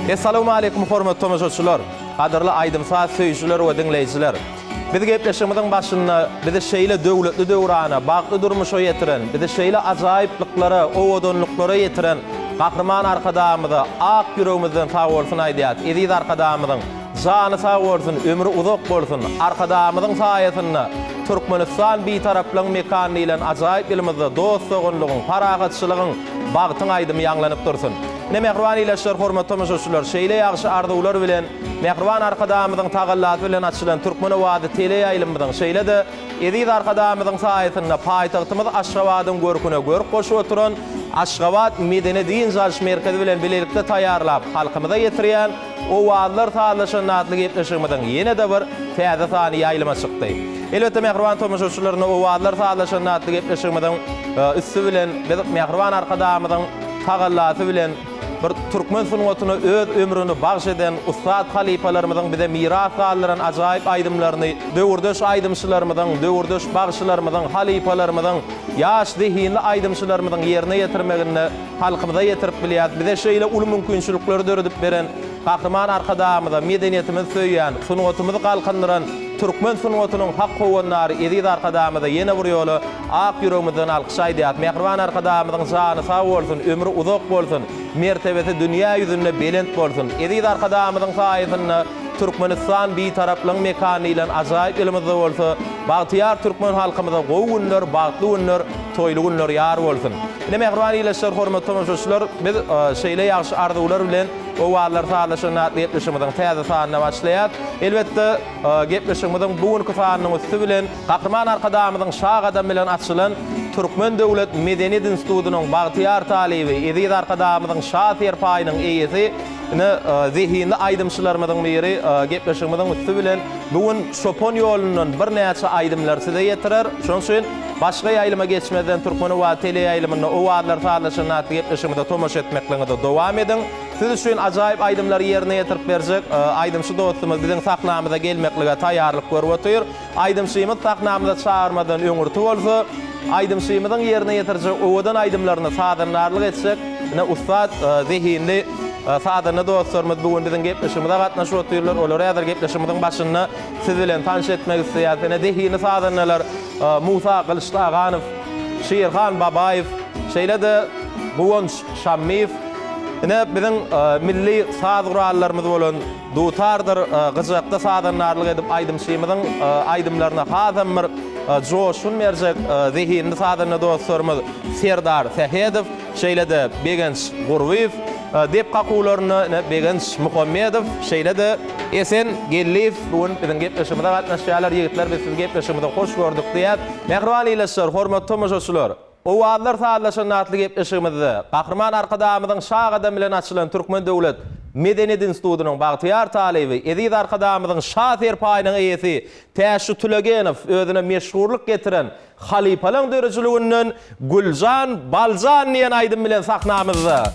Essalawmaleýkum hormatly tomaşaçylar, gadyrly aýdym-saz söýüjiler we diňleýjiler! Biz gepleşigimiziň başynda bizi şeýle döwletli döwrana, bagtly durmuşa ýetiren, bizi şeýle ajaýyplyklara, owadanlyklara ýetiren Gahryman Arkadagymyza ak ýüregimizden sagbolsun aýdýas. Eziz Arkadagymyzyň jany sag bolsun, ömri uzak bolsun! Arkadagymyzyň saýasynda Türkmenistan Bitaraplygyň mekany diýlen ajaýyp ýylymyzda dost-doganlygyň, parahatçylygyň, bagtyň aýdymy ýaňlanyp dursun! Ine, mähriban ildeşler, hormatly tomaşaçylar, şeýle ýagşy arzuwlar bilen Mähriban Arkadagymyzyň tagallasy bilen açylan Türkmen owazy teleýaýlymymyzyň, şeýle-de eziz Arkadagymyzyň saýasynda paýtagtymyz Aşgabadyň görküne görk goşup oturan Aşgabat medeni-dynç alyş merkezi bilen bilelikde taýýarlap, halkymyza ýetirýän Owazlar sazlaşanda atly gepleşigimiziň ýene-de bir täze sany ýaýlyma çykdy. Elbetde, mähriban tomaşaçylar, Owazlar sazlaşanda atly gepleşigimiziň üsti bilen biz mähriban Arkadagymyzyň tagallasy bilen bir türkmen sungatyna öz ömrüni bagş eden ussat halypalarymyzyň bize miras galdyran ajaýyp aýdymlaryny döwürdeş aýdymçylarymyzyň, döwürdeş bagşylarymyzyň, halypalarymyzyň, ýaş zehinli aýdymçylarymyzyň ýerine ýetirmeginde halkymyza ýetirip bilýäris. Bize şeýle uly mümkinçilikleri döredip beren Gahryman Arkadagymyza, medeniýetimizi söýýän, sungatymyzy galkyndyran türkmen sungatynyň hak howandary eziz Arkadagymyza ýene bir ýola Ak ýüregimizden alkyş aýdýas. Mähriban Arkadagymyzyň jany sag bolsun, ömri uzak bolsun, mertebesi dünýä ýüzünde belent bolsun. Eziz Arkadagymyzyň saýasynda Türkmenistan Bitaraplygyň mekany diýlen ajaýyp ýylymyzda bolsa, bagtyýar türkmen halkymyza gowy günler, bagtly günler, toýly günler ýar bolsun. Ine mähriban ildeşler, hormatly tomaşaçylar, biz şeýle ýagşy arzuwlar bilen Owazlar sazlaşanda atly gepleşigimiziň täze sanyna başlaýas. Elbetde, Gepleşigimiziň bu günki sanynyň üsti bilen Gahryman Arkadagymyzyň Şa gadamy bilen açylan Türkmen döwlet medeniýet institutynyň bagtyýar talyby, eziz Arkadagymyzyň Şa serpaýynyň eýesi, ine, zehinli aýdymçylarymyzyň biri gepleşigimiziň üsti bilen bu gün çopan ýolundan birnäçe aýdymlary size ýetirer. Şonuň üçin başga ýaýlyma geçmezden Türkmen owazy teleýaýlymynda Owazlar sazlaşanda atly gepleşigimize tomaşa etmekligiňizi dowam ediň. Siz üçin ajaýyp aýdymlary ýerine ýetirip berjek aýdymçy dostumyz biziň sahnamyza gelmeklige taýýarlyk görüp otyr. Aýdymçymyz sahnamyza çagyrmadan öňürti bolsa, aýdymçymyzyň ýerine ýetirjek owadan aýdymlaryna sazandarlyk etjek ine ussat, zehinli sazanda dostlarymyz bu gün biziň gepleşigimize gatnaşyp otyrlar. Olary häzir gepleşigimiziň başynda siz bilen tanyş etmek isleýäris. Ine zehinli sazandalar Musa Gylyçdaganow, Şirhan Babaýew, şeýle-de Guwanç Şammyýew. Ine, biziň milli saz gurallarymyz bolan dutardyr gyjakda sazandarlyk edip aýdymçymyzyň aýdymlaryna hasam bir joşgun berjek zehinli sazanda dostlarymyz Serdar Sähedow, şeýle-de Begenç Gurbyýew, dep kakuwlarynda ine Begenç Muhammedow, şeýle-de Esen Geldiýew bu gün biziň gepleşigimize gatnaşýarlar. Ýigitler biz sizi gepleşigimize hoş gördük diýýäs. Mähriban ildeşler, hormatly tomaşaçylar! Owazlar sazlaşanda atly gepleşigimizde Gahryman Arkadagymyzyň Şa gadamy bilen açylan Türkmen döwlet medeniýet institutynyň bagtyýar talyby, eziz Arkadagymyzyň Şa serpaýynyň eýesi Täşli Tülegenow özüne meşhurlyk getiren halypalaň döredijiliginden Güljan, Baljan diýen aýdym bilen sahnamyzda.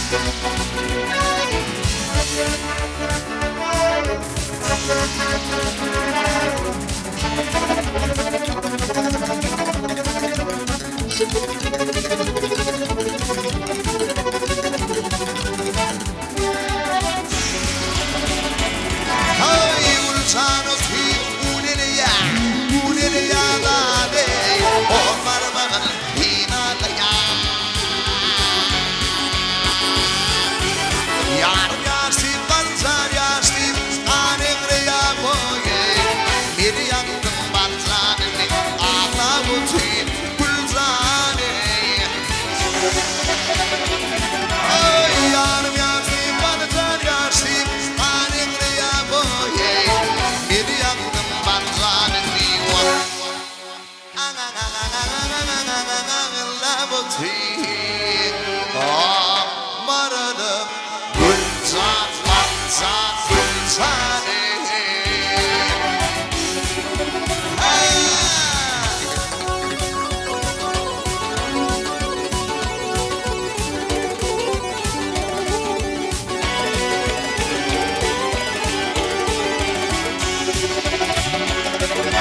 Haý Güljan otyr uneleýä, uneleýä lale, On barmagyn synalaýa. Ýarym ýaşdy, baljan ýaşdy, gan egreýä boýy. Meni ýakdyň baljan indi, aglap otyr Güljan eý. Aý ýarym ýaşdy, baljan ýaşdy, gan egreýä boýy. Meni ýakdyň baljan indi, wah. Aglap otyr, ah maralyp Güljan, baljan, Güljan eý.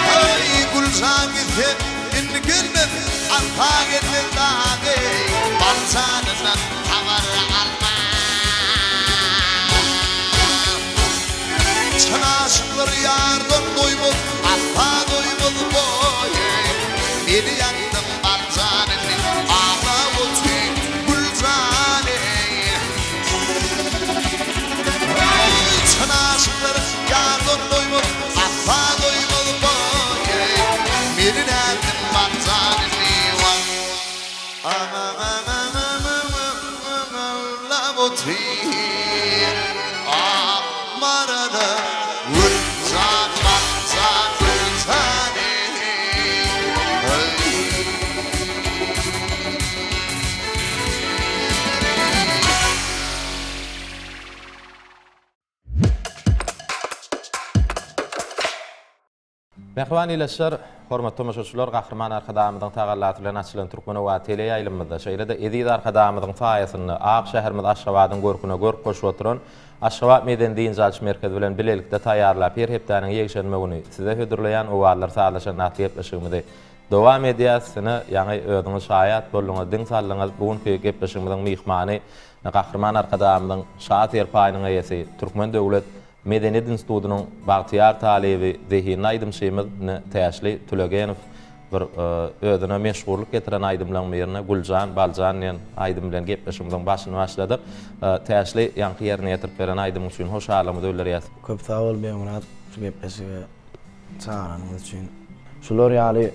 Aý Güljan gitse indi gelmez Asla gelmez dagy Baljanyndan habar alman Çyn aşyklar ýardan doýmaz Asla doýmaz boýy Meni ýakdyň Baljan indi Aglap otyr Güljan eý Çyn aşyklar ýardan doýmaz, asla doýmaz boýy. Meni nätdiň Baljan indi wah. Aglap otyr ak marala Güljan, Baljan, Güljan eý. Mähriban ildeşler, hormatly tomaşaçylar, Gahryman Arkadagymyzyň tagallasy bilen açylan Türkmenowa teleýaýlymymyzda, şeýle-de eziz Arkadagymyzyň saýasynda ak şäherimiz Aşgabadyň görküne görk goşup oturan Aşgabat medeni-dynç alyş merkezi bilen bilelikde taýýarlap her hepdäniň ýekşenbe güni size hödürleýän Owazlar sazlaşan atly gepleşigimizi dowam edýäs. Ine, ýaňy özüňiz şaýat bolduňyz, diň saldyňyz. Bu günki gepleşigimiziň myhmany Gahryman Arkadagymyzyň Şa serpaýynyň eýesi, Türkmen döwlet medeniýet institutynyň bagtyýar talyby, zehinli aýdymçymyz Täşli Tülegenow bir özüne meşhurlyk getiren aýdymlaryň birine Güljan, Baljan diýen aýdym bilen gepleşigimiziň başyny başladyk. Täşli, ýaňky ýerine ýetirip beren aýdymyň üçin hoşallygymyzy bildirýäs. Köp sag bol Begmyrat şu gepleşige çagyranyňyz üçin. Şular ýaly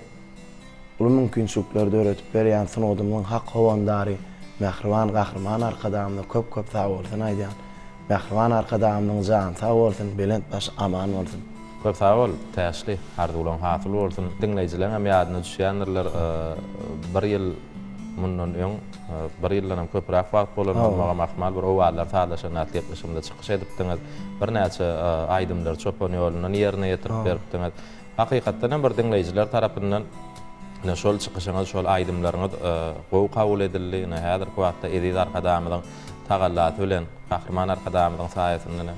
uly mümkinçilikleri döredip berýän sungatymyzyň hak howandary mähriban Gahryman Arkadagymyza köp-köp sagbolsun aýdýan. Mähriban Arkadagymyzyň jany sag bolsun, belent başy aman bolsun. Köp sag bol, Täşli. Arzuwlaň hasyl bolsun. Diňleýjileňem ýadyna düşýändirler, bir ýyl mundan öň, bir ýyldanam köpräk wagt bolan bolmagam ahmal, bir Owazlar sazlaşan atly gepleşigimizde çykyş edipdiňiz. Birnäçe aýdymlary Çopan ýolundan ýerine ýetirip beripdiňiz. Hakykatdan hem bir diňleýjiler tarapyndan ine şol çykyşyňyz, şol aýdymlaryňyz gowy kabul edildi. Ine häzirki wagtda eziz Arkadagymyzyň tagallasy bilen, Gahryman Arkadagymyzyň saýasynda ine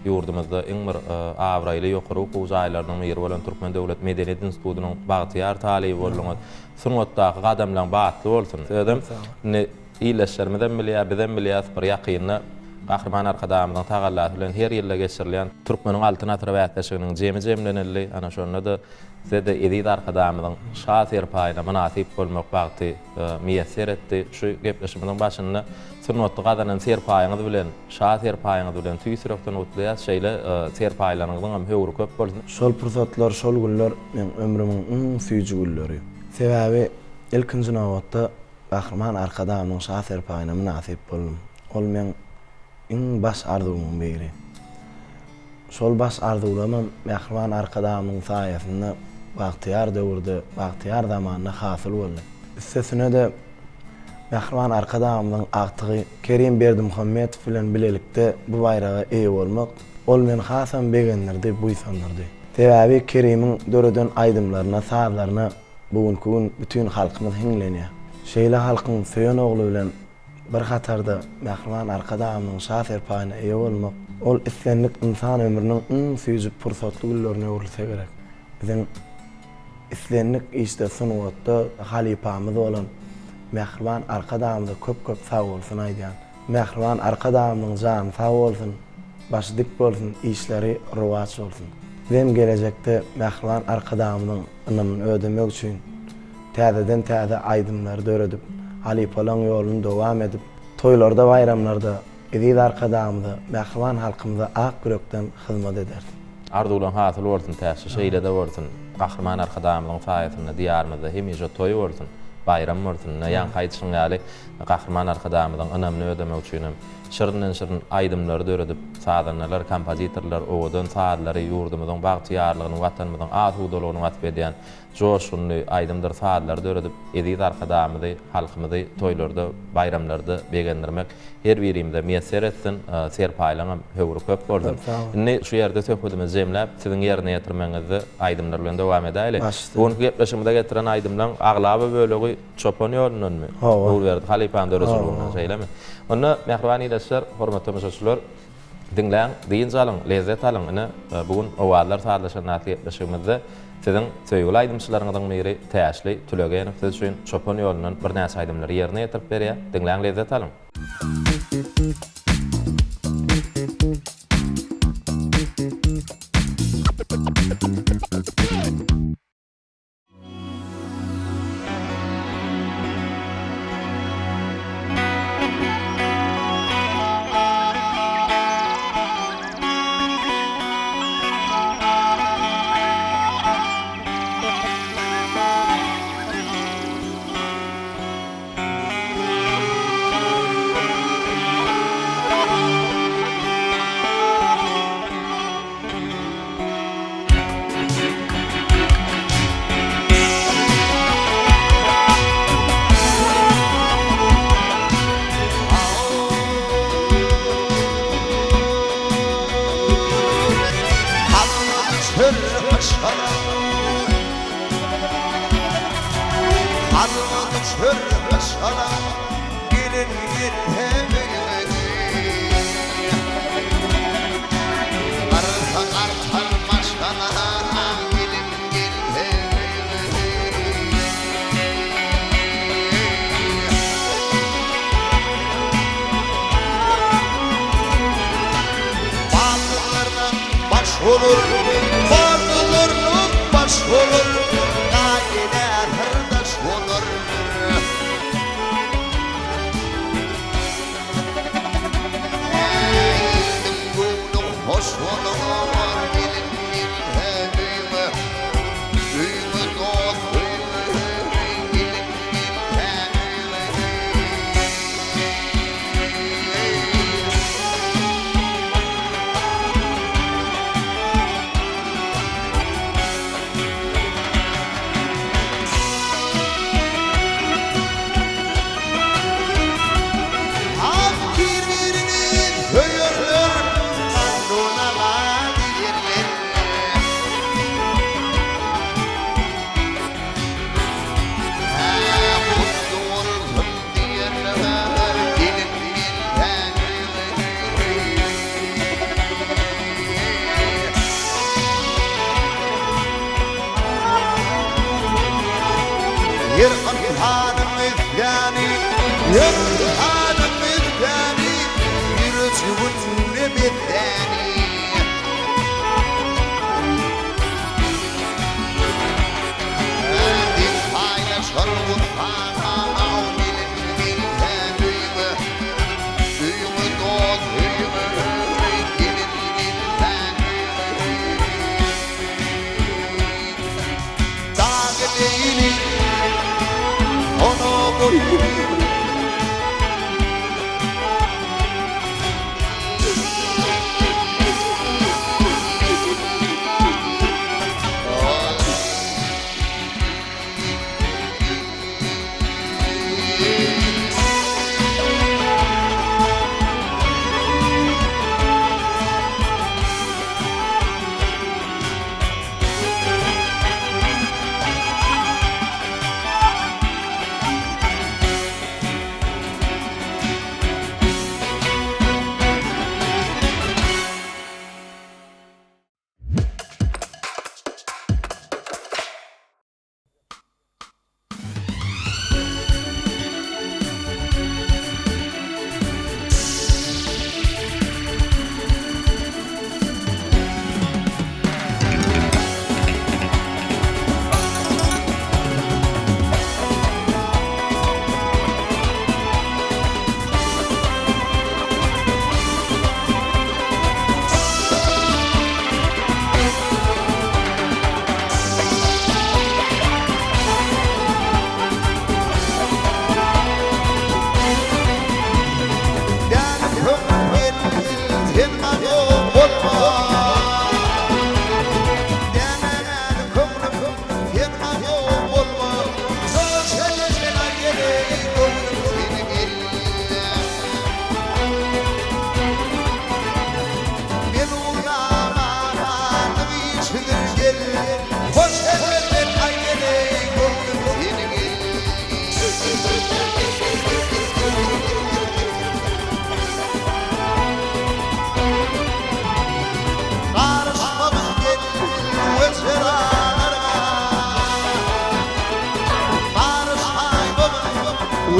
ýurdumyzda iň bir abraýly ýokary okuw jaýlarynyň biri bolan Türkmen döwlet medeniýet institutynyň bagtyýar talyby bolduňyz. Sungatdaky gadamlaň batly bolsun. Özem indi Ildeşlerimizem bilýär, bizem bilýäris, bir ýakynda Gahryman Arkadagymyzyň tagallasy bilen her ýylda geçirilýän Türkmeniň Altyn asyry bäsleşiginiň jemi jemlenildi. Ana, şonda-da size-de eziz Arkadagymyzyň Şa serpaýyna mynasyp bolmak bagty miýesser etdi. Şu gepleşigimiziň başynda sungatda gazanan serpaýyňyz bilen, Şa serpaýyňyz bilen tüýs ýürekden gutlaýarys. Şeýle serpaýlaryňyzyň hem höwri köp bolsun. Şol pursatlar, şol günler meň ömrümiň iň süýji günleri. Sebäbi, ilkinji nobatda, Gahryman Arkadagymyň Şa serpaýyna mynasyp boldum. Ol meň iň baş arzuwymyň biri. Şol baş arzuwlarymam mähriban Arkadagymyň saýasynda bagtyýar döwürde, bagtyýar zamanda hasyl boldy. Üstesine-de, mähriban Arkadagymyzyň agtygy Kerim Berdimuhamedow bilen bilelikde bu baýraga eýe bolmak, ol meni hasam begendirdi, buýsandyrdy. Sebäbi Kerimiň döreden aýdymlaryna, sazlaryna Bu günki gün bütin halkymyz hiňlenýär. Şeýle halkyň söýen ogly bilen. bir hatarda Mähriban Arkadagymyzyň Şa serpaýyna eýe bolmak, ol islendik ynsan ömrüniň iň süýji pursatly günlerine öwrülse gerek. Biziň islendik işde, sungatda halypamyz bolan Mähriban Arkadagymyza köp-köp sagbolsun aýdýan. Mähriban Arkadagymyzyň jany sag bolsun, başy dik bolsun, işleri rowaç bolsun. Bizem gelejekde Mähriban Arkadagymyzyň ynamyny ödemek üçin täzeden-täze aýdymlary döredip, halypalaň ýoluny dowam edip, toýlarda, baýramlarda eziz Arkadagymyza, mähriban halkymyza ak ýürekden hyzmat ederis. Arzuwlaň hasyl bolsun Täşli, şeýle-de bolsun. Gahryman Arkadagymyzyň saýasynda Diýarymyzda hemişe toý bolsun, baýram bolsun. Ine, ýaňky aýdyşyň ýaly, Gahryman Arkadagymyzyň ynamyny ödemek üçinem şirindenşirin aýdymlary döredip, sazandalar, kompozitorlar owadan sazlary, ýurdumyzyň bagtyýarlygyny, Watanymyzyň asudalygyny wasp edýän joşgunly aýdymdyr sazlary döredip, eziz Arkadagymyzy, halkymyzy toýlarda, baýramlarda begendirmek her birimize miýesser etsin, serpaýlaňam höwri köp bolsun. Indi şu ýerde söhbedimizi jemläp, siziň ýerine ýetirmegiňizde aýdymlar bilen dowam edäýli. Bu günki gepleşigimize getiren aýdymlaň aglaba bölegi Çopan ýolundanmy? Hawa. Nurberdi halypanyň döredijiliginden, şeýlemi? Onda, mähriban ildeşler, hormatly tomaşaçylar, diňläň, dynç alyň, lezzet alyň. Ine, bu gün Owazlar sazlaşan atly gepleşigimizde siziň söýgüli aýdymçylaryňyzyň biri Täşli Tülegenow siz üçin Çopan ýolundan birnäçe aýdymlary ýerine ýetirip berýär. Diňläň, lezzet alyň! Gelin gelse öýüňe Garsa artar maşgala gelin gelse Bazarlardan baş olur, Bazarlardan baş olur, Gaýyna syrdaş olur. Iliň göwni hoş bolar, Gelin gelse öýüňe, Öýüňe dost öýüňe, Gelin gelse öýüňe. Ak bir-birini söýerler, Kanun-ala diýerler. Hä, gutly bolsun diýerler, Gelin gelsen Ýer ynsanyň isläni, Ýer ynsanyň isläni, Ýürejiginde besläni. Deň paýlaşar gussaňa, Gelin gelse öýüňe, Öýüňe dost, öýüňe gelin gelse öýüňe. Dag leýli, ona goýly.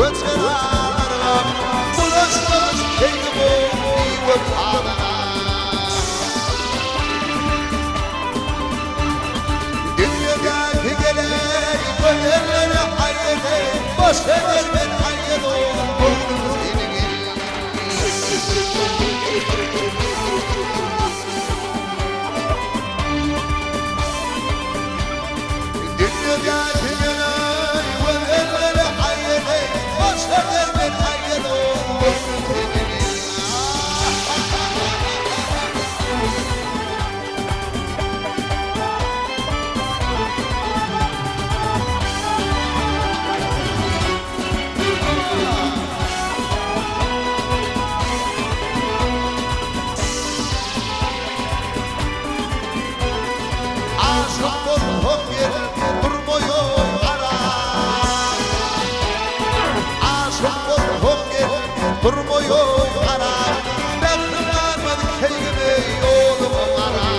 Öçer alargam, bulaşmaz keýgim biwepalara. Dünýedäki geleý gözellere aýyly, Boş edermen aýyl-ow, göwnüm seniň elinde. Dünýedäki geleý gözellere aýyly, Boş edermen aýyl-ow, göwnüm seniň elinde. Aşyk bolsam gelip durmaýyn garam Aşyk bolsam gelip durmaýyn garam Mährim galmaz keýgime ýoluňa garam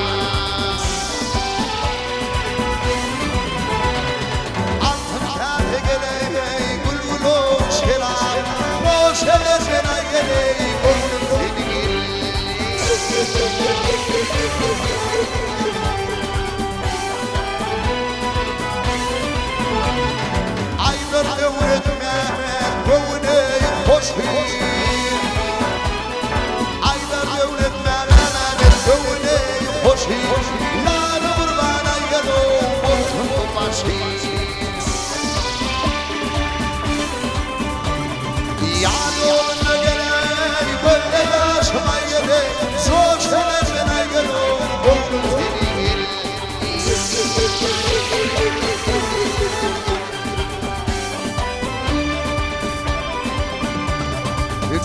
Altyn käse geleý gül-gül şerap Noş edermen aý geleý göwnüm seniň Aýlar döwletmämet göwüne hoşy Aýlar döwletmämet göwüne hoşy Lala gurban aýdalow bolsun bu başy Ýar ýolunda geleý gözde ýaşym aýgeleý Joş edermen aýgalow göwnüm seniň elinde.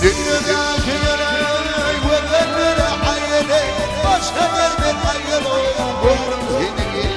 Dünýedäki geleý gözellere aýgeleý Baş edermen aýgalow göwnüm seniň elinde.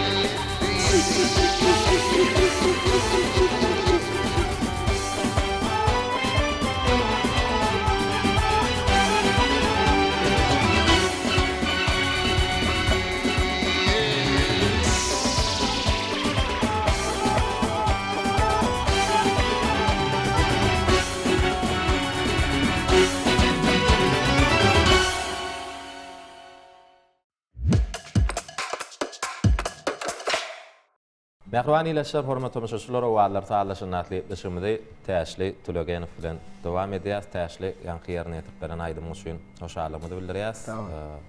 Mähriban ildeşler, hormatly tomaşaçylar, Owazlar sazlaşyny atly gepleşigimizi Täşli Tülegenow bilen dowam edýäris. Täşli, ýaňky ýerine ýetirip beren aýdymyň üçin hoşallygymyzy bildirýäris.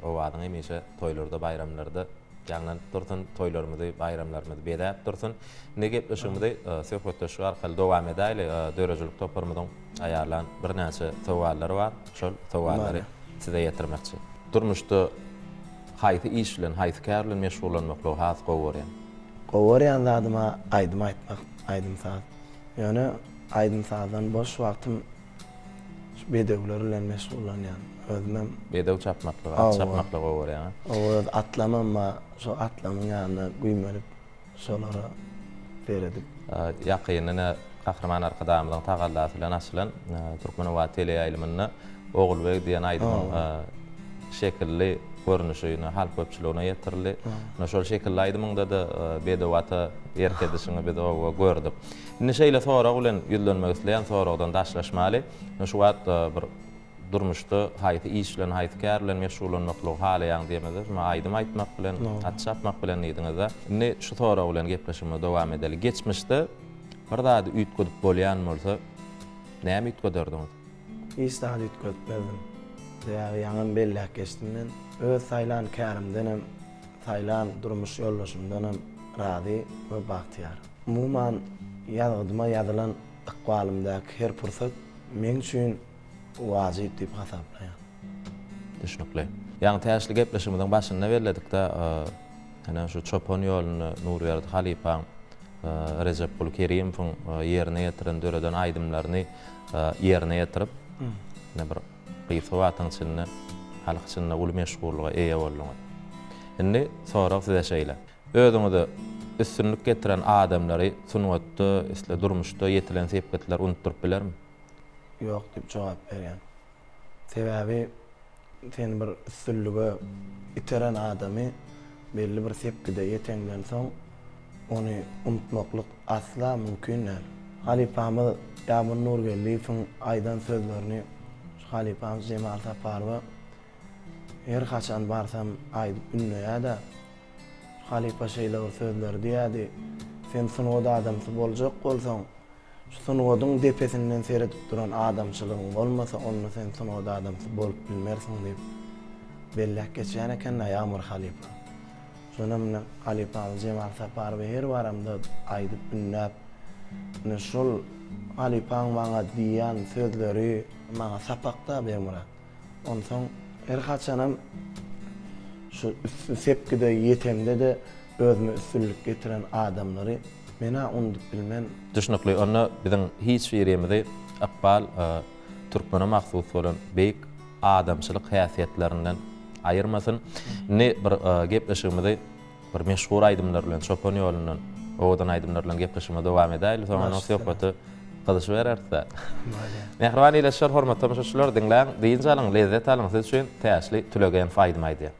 Owazyň hemişe toýlarda, baýramlarda ýaňlanyp dursun, toýlarymyzy, baýramlarymyzy bezäp dursun. Indi gepleşigimizi söhbetdeşlik arkaly dowam edäýli. Döredijilik toparymyzyň aýarlan birnäçe sowallary bar. Şol sowallary size ýetirmekçi. Durmuşda haýsy iş bilen, haýsy kär bilen meşgullanmaklygy has gowy görýäň? Gowy görýän zadym-a aýdym aýtmak, aýdym-saz. Ýöne aýdym-sazdan boş wagtym şu bedewler bilen meşgullanýan. Özümem. Bedew çapmaklygy, at çapmaklygy gowy görýäň-a? Hawa, öz atlamam bar. Şo atlamyň ýanynda güýmenip, şolara seredip. Ýakynda ine Gahryman Arkadagymyzyň tagallasy bilen açylan Türkmenobat teleýaýlymynda Ogulbeg diýen aýdymyň şekilli görnüşi ine halk köpçüligine ýetirildi. Ine şol şekilli aýdymyňda-da bedew ata erk edişiňi biz oba gördük. Indi şeýle sorag bilen ýüzlenmek isleýän, soragdan daşlaşmaly. Ine şu wagt bir durmuşda haýsy iş bilen, haýsy kär bilen meşgullanmaklygy halaýaň diýemizde, şunda aýdym aýtmak bilen, at çapmak bilen diýdiňiz-de. Indi şu sorag bilen gepleşigimizi dowam edeli. Geçmişde bir zady üýtgedip bolýan bolsa, näme üýtgederdiňiz? Hiç zady üýtgetmezdim. Sebäbi ýaňam belläp geçdim men. Öz saýlan kärimdenem, saýlan durmuş ýoldaşymdanam razy we bagtyýar. Umuman, ýazgydyma ýazylan ykbalymdaky her pursat meň üçin wajyp diýip hasaplaýan. Düşnükli. Ýaňy Täşli gepleşigimiziň başynda belledik-de, ine şu Çopan ýolunda Nurberdi halypaň, Rejepguly Kerimowyň ýerine ýetiren, döreden aýdymlaryny ýerine ýetirip, ine bir gysga wagtyň içinde halk içinde uly meşhurlyga eýe bolduňyz. Indi sorag size şeýle. Özüňize üstünlik getiren adamlary sungatda, isle durmuşda ýetilen sepgitler unutdyryp bilermi? Ýok diýip jogap berýän. Sebäbi seni bir üstünlige iteren adamy belli bir sepgide ýeteňden soň ony unutmaklyk asla mümkin däl. Halypamyz. Ýagmyr Nurgeldiýewiň aýdan sözlerini şu halypamyz Jemal Saparowa her haçan barsam aýdyp ündeýär-de. Şu halypa şeýle bir sözleri diýýärdi, Sen sungat adamsy boljak bolsaň, şu sungatyň depesinden seredip duran adamçylygyň bolmasa, onda sen sungat adamsy bolup bilmersiň diýip belläp geçýän eken-dä Ýagmyr halypa. Şonam ine halypamyz Jemal Saparowa her baramda aýdyp ündäp, ine şol halypaň maňa diýýän sözleri maňa sapak-da Begmyrat. Onsoň her haçanam şu üstün sepgide ýetemde-de özüme üstünlik getiren adamlary men-ä unudyp bilmen. Düşnükli. Onda biziň hiç birimizi ykbal türkmene mahsus bolan beýik adamçylyk häsiýetlerinden aýyrmasyn. Indi bir gepleşigimizi bir meşhur aýdymlar bilen, Çopan ýolundan owadan aýdymlar bilen gepleşigimizi dowam edäýeli. Soňra söhbete gyzyşybereris-dä. Mähriban ildeşler, hormatly tomaşaçylar, diňläň, dynç alyň, lezzet alyň, siz üçin Täşli Tülegenow aýdym aýdýar.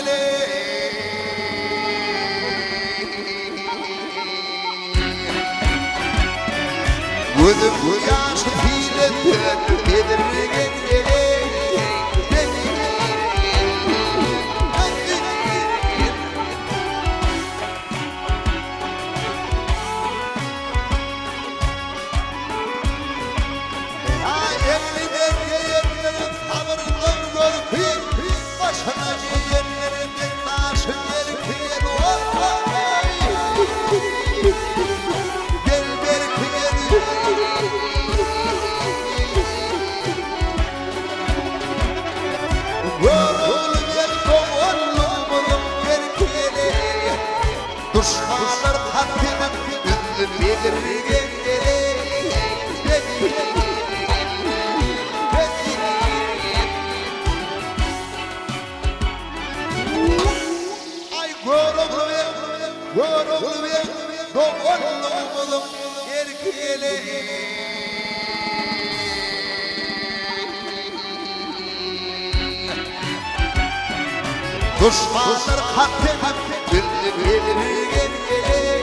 gele. Gözüm ýaşy sile bezirgen gele. Duşmanlar kast edip üzdü bezirgen Aý Görogly beg, Görogly beg, doganlygymyzyň erki eli. Duşmanlar kast edip üzdü bezirgen eli.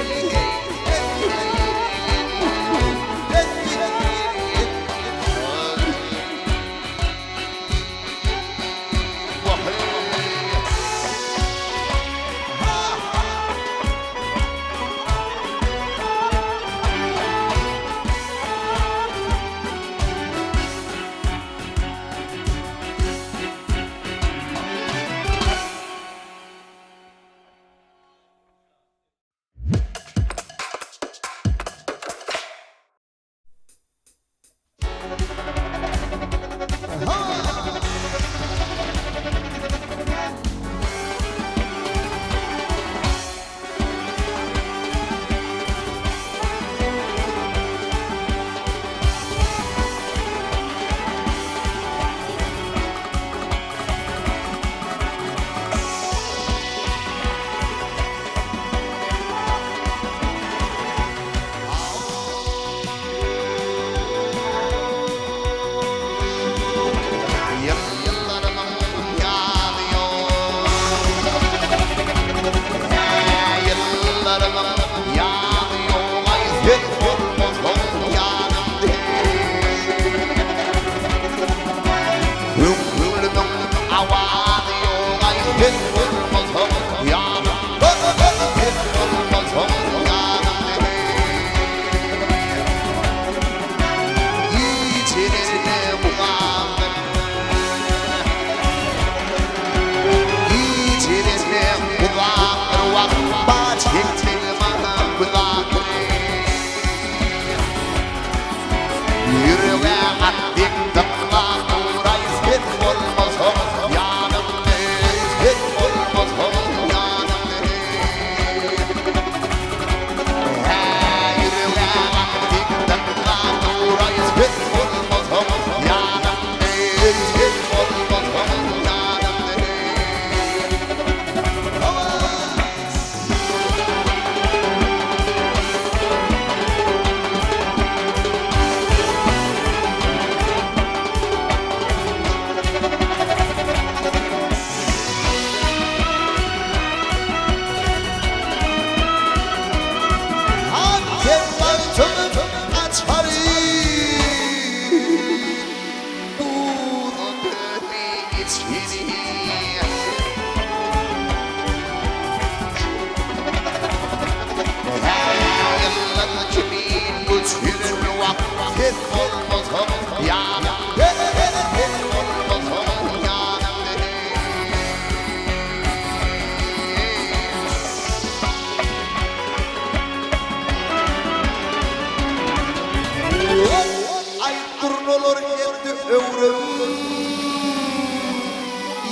Aý durnalar etdi öwrüm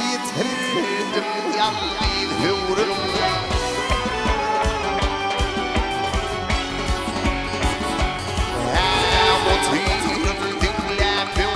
Ýitirdim ýalňyz höwrüm. Hä, otyryn diňläp.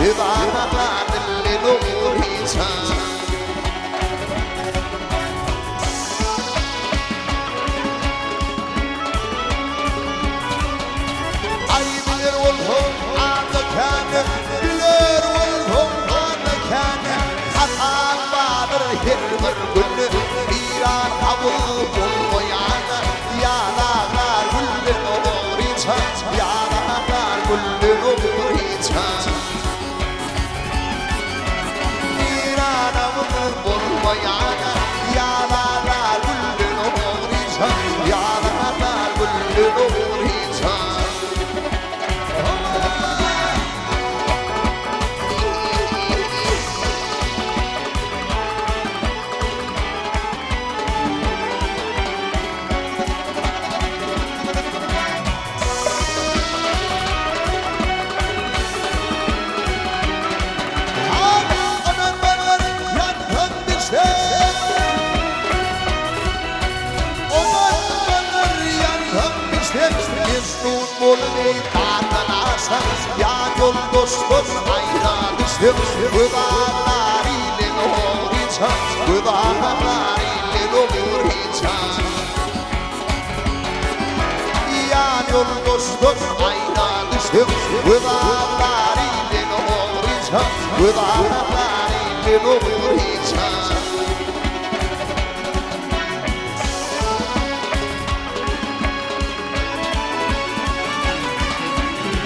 Göz aglar ilden ogryça. Aý biler bolsaň anda käne, Biler bolsaň anda käne, Hasap bardyr her bir günde, Iran kabul bolmaýana, Ýar aglar gülden ogryça, Ýar aglar gülden ogryça. Iran kabul bolmaýana, Ýar aglar gülden ogryça, Ýar aglar gülden ogryça.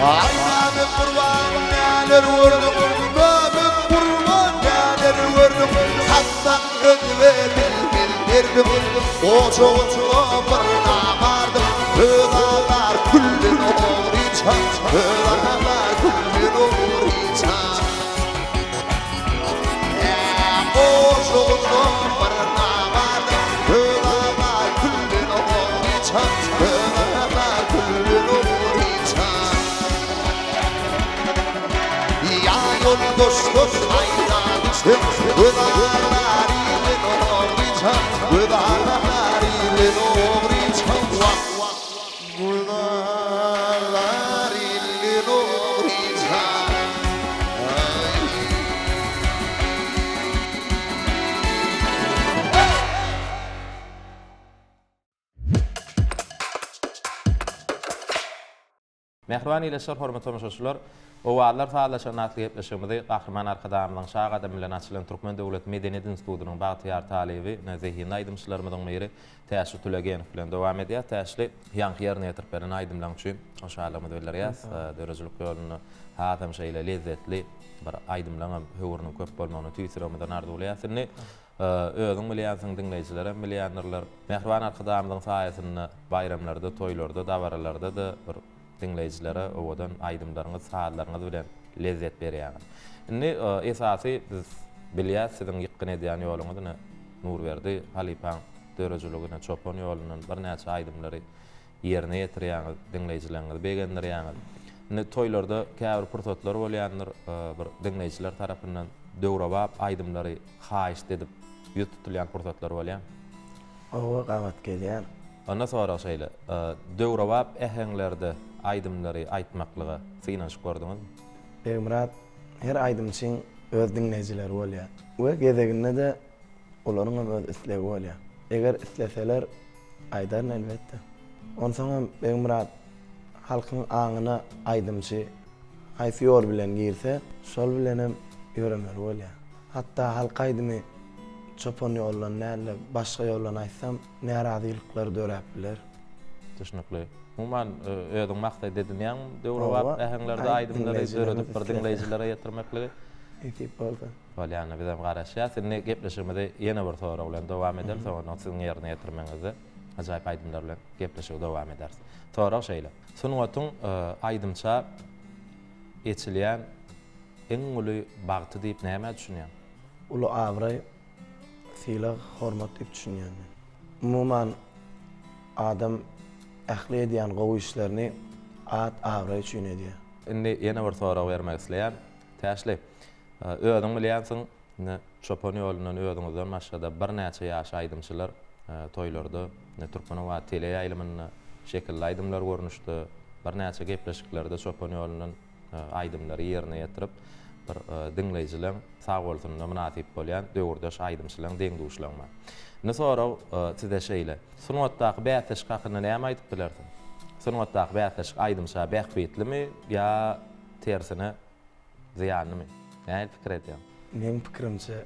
Aý Mämet Gurban näler gördüň, Mämet Gurban näler gördüň, Hakdan özge bilmez derdim, Ojagyňa bir namardym, Öz aglar külden ogryça, Öz aglar külden ogryça. Ojagyňa bir namardym, Öz aglar külden ogryça, Öz aglar külden ogryça. Ýa ýoldaşdan aýra düşsem, Göz aglar ile ogryça, Göz aglar ile ogryça, Wah, göz aglar ile ogryça. Mähriban ildeşler, hormatly tomaşaçylar! Owazlar sazlaşan atly gepleşigimizi Gahryman Arkadagymyzyň şa gadamy bilen açylan Türkmen döwlet medeniýet institutynyň bagtyýar talyby, zehinli aýdymçylarymyzyň biri Täşli Tülegenow bilen dowam edýär. Täşli, ýaňky ýerine ýetirip beren aýdymlaň üçin hoşallygymyzy bildirýäs. Döredijilik ýolunda hasam şeýle lezzetli bir aýdymlaňam höwrüniň köp bolmagyny tüýs ýüregimizden arzuwlaýas. Indi özüň bilýänsiň, diňleýjilerem bilýändirler. Mähriban Arkadagymyzyň saýasynda baýramlarda, toýlarda, dabaralarda-da bir diňleýjilere owadan aýdymlaryňyz, sazlaryňyz bilen lezzet berýäňiz. Indi esasy biz bilýäs siziň ýykgyn edýän ýoluňyz ine Nurberdi halypaň döredijiligine çopan ýolundan birnäçe aýdymlary ýerine ýetirýäňiz, diňleýjileriňizi begendirýäňiz. Indi toýlarda käbir pursatlar bolýandyr, bir diňleýjiler tarapyndan döwrebap aýdymlary haýyşt edip ýüz tutulýan pursatlar bolýarmy? Hawa, gabat gelýär. Onda sorag şeýle, döwrebap äheňlerde aýdymlary aýtmaklyga synanyşyp gördüňizmi? Begmyrat, her aýdymçyň öz diňleýjileri bolýar we gezeginde-de olaryňam öz islegi bolýar. Eger isleseler, aýdaryn elbetde. Onsoňam Begmyrat, halkyň aňyna aýdymçy haýsy ýol bilen girse, şol bilenem ýöremeli bolýar. Hatda halk aýdymy çopan ýoldan däl-de, başga ýoldan aýtsam, närazylyklar döräp biler. Düşnükli. Umuman, özüň maksat edinýäňmi döwrebap äheňlerde aýdymlary döredip bir diňleýjilere ýetirmekligi? Nesip bolsa. Bolýana bizem garaşýas. Indi gepleşigimizi ýene bir sorag bilen dowam edeli, soňundan siziň ýerine ýetirmegiňizde ajaýyp aýdymlar bilen gepleşigi dowam ederis. Sorag şeýle. Sungatyň aýdymça eçilýän iň uly bagty diýip nämä düşünýäň? Uly abraý, sylag, hormat diýip düşünýän men. Umuman, adam ähli edýän gowy işlerini at, abraý üçin edýär. Indi ýene bir sorag bermek isleýän. Täşli, özüň bilýänsiň, indi çopan ýolundan özüňizden başga-da birnäçe ýaş aýdymçylar toýlarda, indi Türkmen owazy teleýaýlymynda şekilli aýdymlar görnüşde, birnäçe gepleşiklerde çopan ýolundan aýdymlary ýerine ýetirip, bir diňleýjileň sagbolsunyna mynasyp bolýan döwürdeş aýdymçylaň, deň-duşlaň bar. Indi sorag size şeýle, sungatdaky bäsleşik hakynda näme aýdyp bilersiň? Sungatdaky bäsleşik aýdymça bähbitlimi ýa tersine zyýanlymy? Nähili pikir edýäň? Meň pikirimçe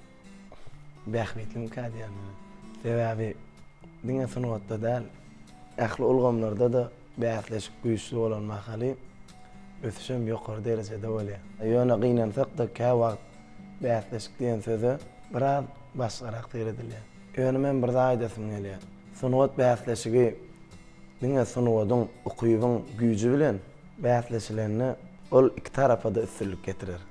bähbitlimikä diýýän men. Sebäbi diňe sungatda däl, ähli ulgamlarda-da bäsleşik güýçli bolan mahaly ösüşem ýokary derejede bolýar. Ýöne gynansak-da käwagt bäsleşik diýen söze biraz başgarak seredilýär. Ýöne men bir zat aýdasym gelýär. Sungat bäsleşigi diňe sungatyň, ukybyň güýji bilen bäsleşilende ol iki tarapa-da üstünlik getirer.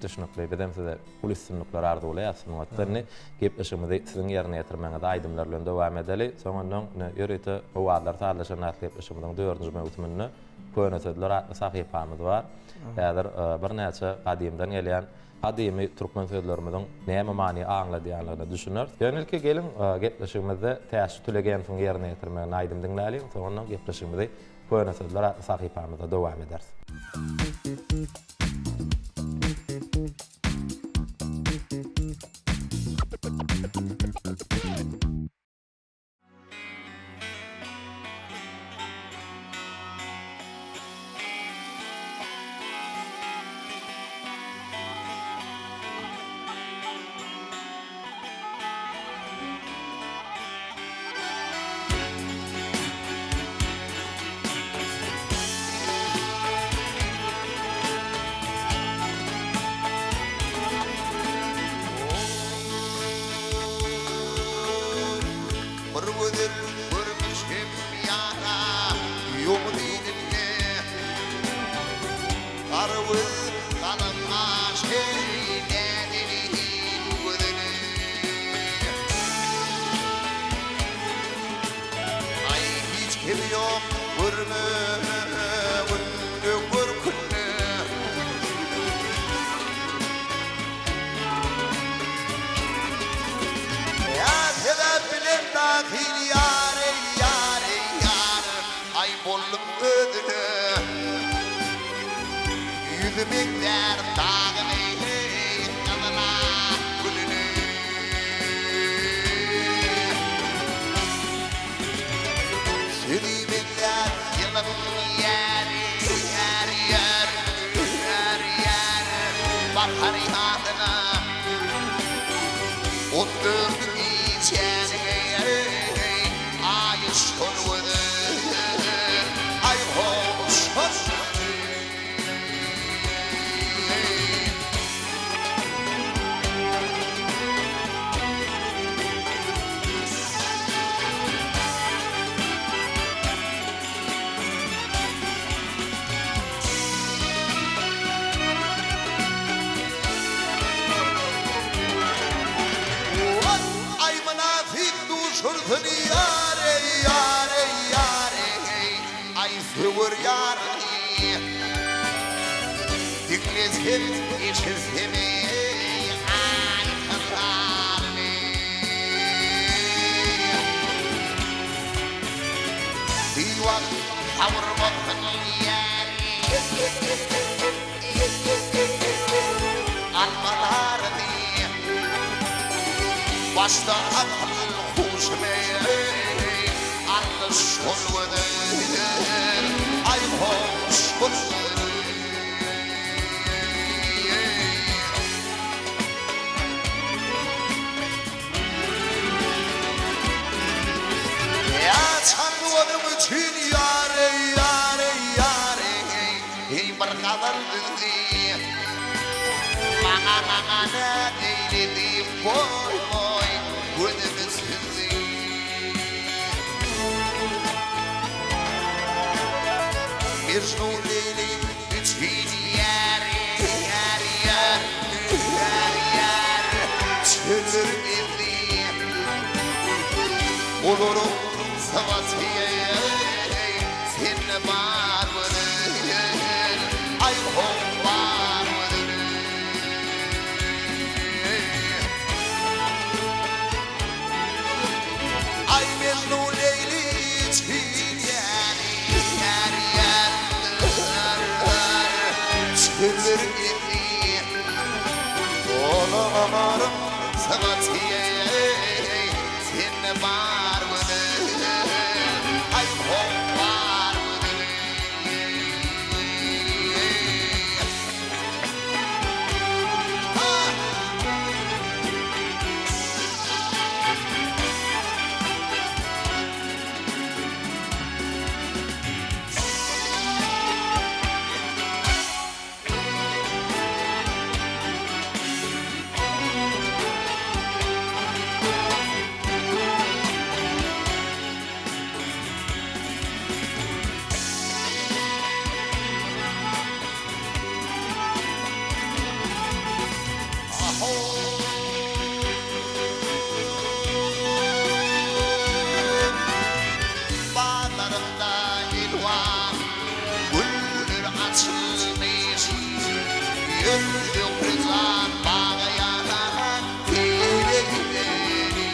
Düşnükli. Bizem size uly üstünlikler arzuwlaýas sungatda. Indi gepleşigimizi siziň ýerine ýetirmegiňiz aýdymlar bilen dowam edeli. Soňundan ine ýörite Owazlar sazlaşan atly gepleşigimiziň dördünji möwsüminde Köne sözler atly sahypamyz bar. Häzir birnäçe gadymdan gelýän gadymy türkmen sözlerimiziň näme many aňladýanlygyna düşüneris. Ýöne ilki geliň gepleşigimizde Täşli Tülegenowyň ýerine ýetirmeginde aýdym diňläliň. Soňundan gepleşigimizi Köne sözler atly sahypamyzda dowam ederis. Bir gözel görmüşem ýara ýok diýdimde Gara göz galam gaş hey näzenin gözeli Aý hiç kemi ýok görme görkünde. Ýa sebäp bilen dahyl ýar eý ýar eý ýar Aý boldum özüne Ýüzi meňzär dagyň eý gyzyla gülüne. Sözi meňzär ýylyň ýäri ýäri ýär ýär ýär Bahar ýazyna On dördü gijäniň eý aýy şol gözel aý ho şol gözel. Aý mynasyp duşursyn ýar eý ýar eý ýar eý Aý söwer ýaryny Diňlesem eşitsem eý aý hysaryny Biwagt sawurmasyn ýary Almalaryny Başda akyl huşum eý Aldy şol gözel Aý hoş gözel. Ýa çandy onuň üçin ýar eý ýar eý ýar eý Eý bir gazal düzdi Maňa maňa näz eýledi Goý goý gözümi süzdi. Mejnun Leýli üçin ýar ýar ýar ýar ýar Çöller gezdi Olaryň sypaty sende bar gözel Aý ho bar gözel. Aý Mejnun Leýli üçin ýar ýar ýar ýar Çöller gezdi. Ýaryň sypaty sende bar gözel Aý howar gözel. Baglarynda elwan güller açylmyş, Ýüzde jan baga ýanan seýregleri.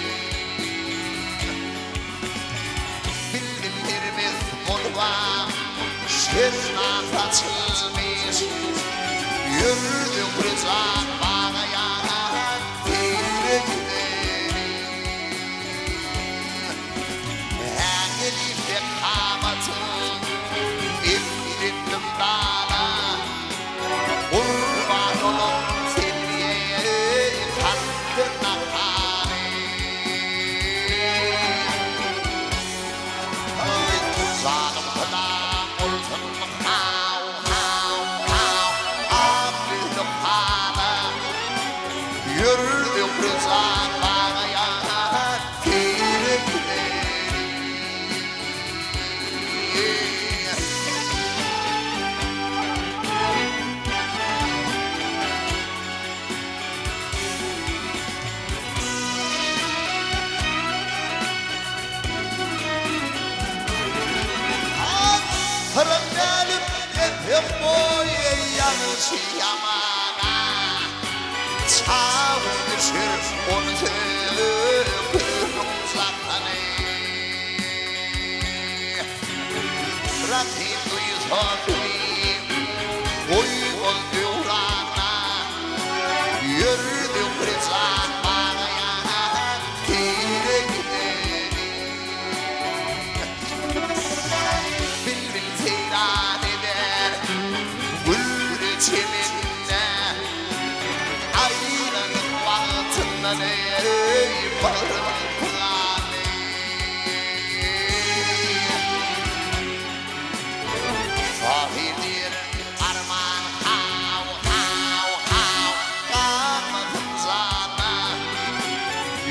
Bildim hermes bolubam şerna saçylmyş, Ýüzde jan baga ýanan seýregleri. Ähli kamatyň Emretdim dana, Gurban olam senli kalbyna hany. Aý, janym pida bolsun, haw, haw, haw, Abdyl hana. Ýördi jan maňa ýan seýrekleri. Syrym dälip etsem boýy ýagşy ýamana. Çawy düşer ony söýgüniň jahany. Rakyp duýsa bizi goýmaz döwrana. Ýör döwre jan maňa ýan seýre gideli. Bilbil seýran eder gülli çemende, Aýralyk wagtyndan eý bagrym pygany. Tahyr diýr arman haw haw haw galmasyn jana.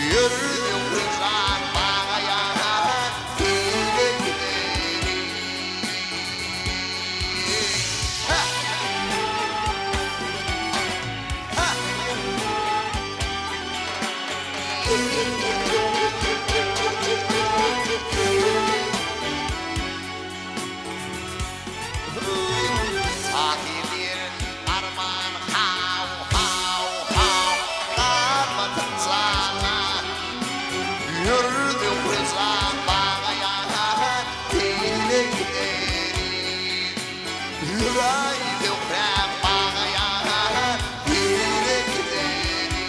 Ýör döwre jan maňa ýan seýle gideli. Ha! Ha! Tahyr arman haw haw haw galmasyn jana Ýör döwre jan maňa ýan seýle gideli Ýör-aý döwräm maňa ýan seýle gideli.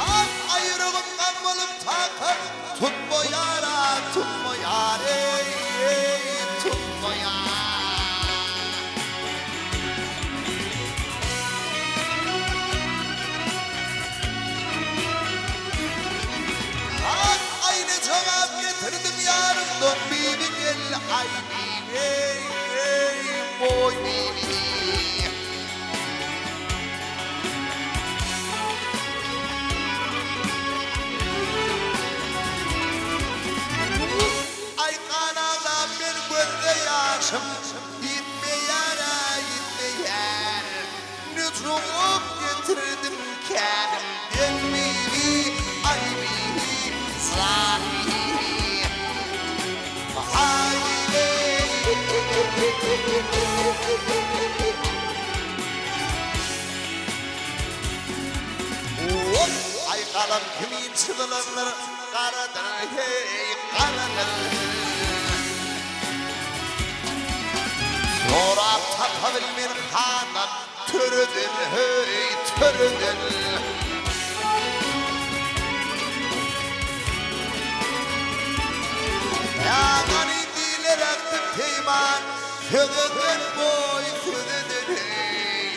Ak aýrygym gam bolup takat tutmaýar-a, tutmaýar, eý-eý, tutmaýar. Ak aýna jogap getirdim ýarymdan bibi gel, aý bibi, eý-eý, boý bibi. Aý gan aglap men gözde ýaşym Ýitmeýär-ä ýitmeýär Ne jogap getirdim kädim den. Ýazylanlar garadyr, heý, garadyr. Sorap tapa bilmen handan, töreden, heý, töreden. Ýa gany diýler ähdi peýman, söz eden boý, söz eden, heý.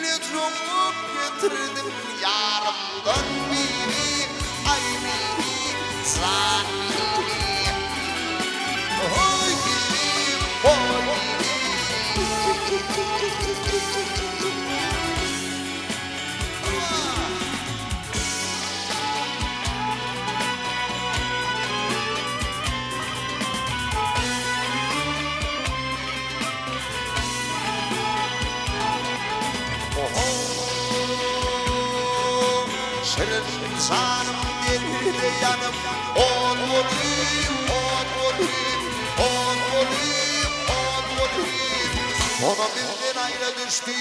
Lezzoňup getirdim ýarymdan bibi, aý bibi, jan bibi. Oý bibi, oý bibi. Şirin janym deride ýanyp, Ot bolyp, ot bolyp, ot bolyp, ot bolyp. Sona bizden aýra düşdi,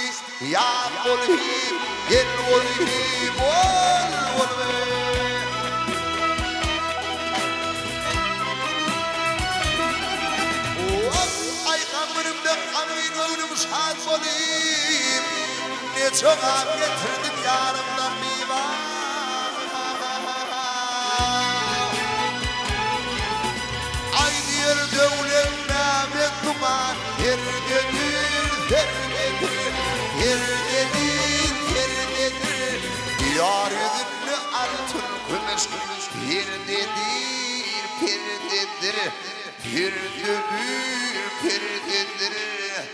ýat bolyp, Gel bolyp, ol bolyp. Aýkan günümde gamgyn göwnüm şat bolyp, Ne jogap getirdim ýarymdan biban. Aý diýer döwlet Mämmet duman, Perdedir, perdedir, perdedir, perdedir. Ýar ýüzünde altyn kümüş, Perdedir, perdedir. Perdedir, perdedir.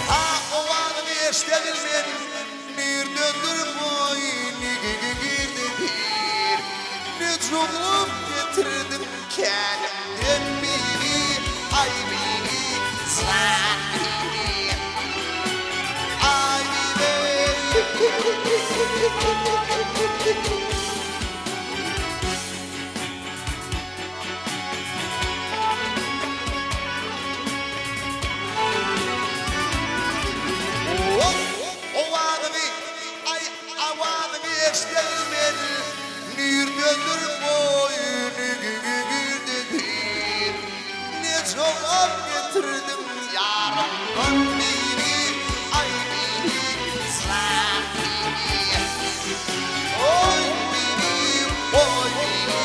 Ha owazyňy eşdegil men, Nirdedir boý, nirdedir? Ne jogap getirdiň kälimden bibi, aý bibi, jan bibi. Aý bibi. Owazyňy, aý, awazyňy eşderin men, Nirdedir boýny nirdedir? Ne jogap getirdiň ýarymdan bibi, aý bibi, jan bibi. Oý bibi, oý bibi.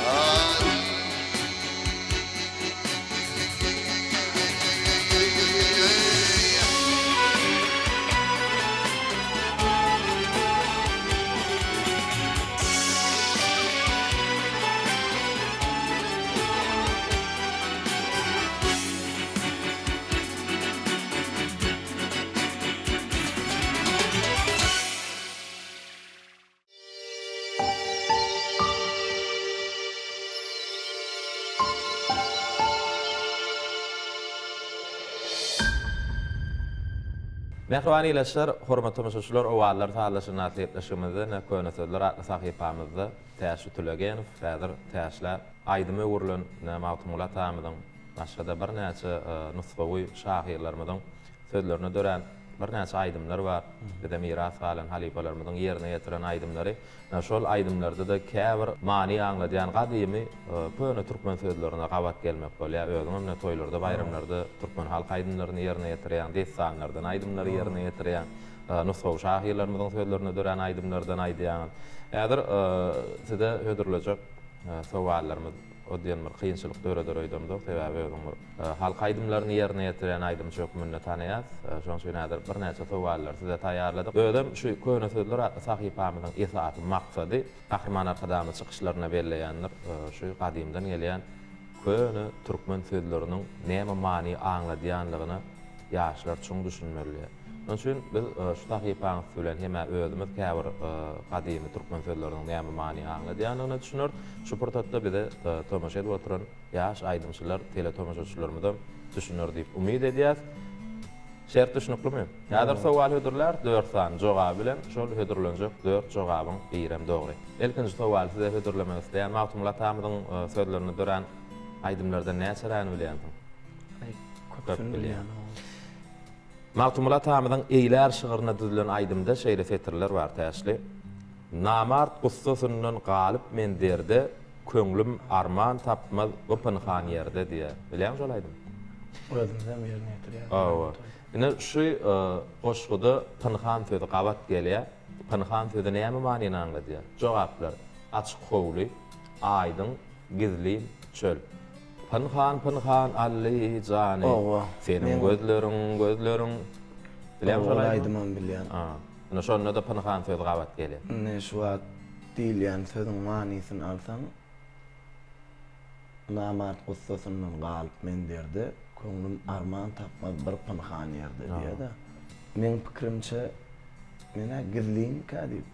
Aý. Mähriban ildeşler, hormatly tomaşaçylar, Owazlar sazlaşygyny atly gepleşigimizde Ne köne sözler atly sahypamyzda Täşli Tülegenow häzir Täşlä aýdyma öwrülen Ne Magtymguly atamyzyň başga-da birnäçe nusgawy şahyrlarymyzyň sözlerine dörän birnäçe aýdymlar bar. Bize miras galan halypalarymyzyň ýerine ýetiren aýdymlary. Şol aýdymlarda-da käbir many aňladýan gadymy köne türkmen sözlerine gabat gelmek bolýar. Özüňem ine toýlarda, baýramlarda türkmen halk aýdymlaryny ýerine ýetirýäň, dessanlardan aýdymlary ýerine ýetirýäň, nusgawy şahyrlarymyzyň sözlerine dörän aýdymlardan aýdýaňyz. Häzir size hödürlejek sowallarymyz o diýen bir kynçylyk döreder öýdemzok, sebäbi özüň bir Halk aýdymlaryny ýerine ýetirýän aýdymçy hökmünde tanaýas. Şonuň üçin häzir birnäçe sowallary size taýýarladyk. Özem şu Köne sözler atly sahypamyzyň esasy maksady Gahryman Arkadagymyz çykyşlarynda belleýändir, şu gadymdan gelýän köne türkmen sözleriniň näme many aňladýanlygyna ýaşlar çuň düşünmeli. Şonuň üçin biz şu sahypaň üsti bilen hem-ä özümiz käbir gadymy türkmen sözleriniň näme many aňladýanlygyna düşüneris. Şu pursatda bize tomaşa edip oturan Ýaş aýdymçylar teletomaşaçylarymyzam düşüner diýip umyt edýäs. Şert düşnüklimi? Häzir sowal hödürläris dört sany jogaby bilen, şol hödürlenjek dört jogabyň birem dogry. Ilkinji sowaly size hödürlemek isleýän Magtymguly atamyzyň sözlerinde dörän aýdymlardan näçeräni bilýänsiň? Aý, köpüsini bilýän. Magtymguly atamyzyň Eýlär şygrynda düzülen aýdymda şeýle setirler bar, Täşli. Namart gussasyndan galyp men derde, Köňlüm arman tapmaz bu pynhan ýerde diýýär. Bilýäňmi şol aýdymy? Özümizem ýerine ýetirýäris. Hawa. Ine şu goşguda pynhan sözi gabat gelýär. Pynhan sözi näme manyny aňladýar? Jogaplar, açyk howly, aýdyň, gizlin, çöl. Pynhan pynhanAlly jany. Hawa. Seniň gözleriň gözleriň. Bilýäňmi şol aýdymy? Ol aýdymam bilýän. Ine şonda-da pynhan sözi gabat gelýär. Indi şu wagt diýilýän sözüň manysyny alsaň, Namart gussasyndan galyp men derde, Köňlüm arman tapmaz bir pynhan ýerde diýýär-de. Meň pikirimçe, men-ä gizlinkä diýip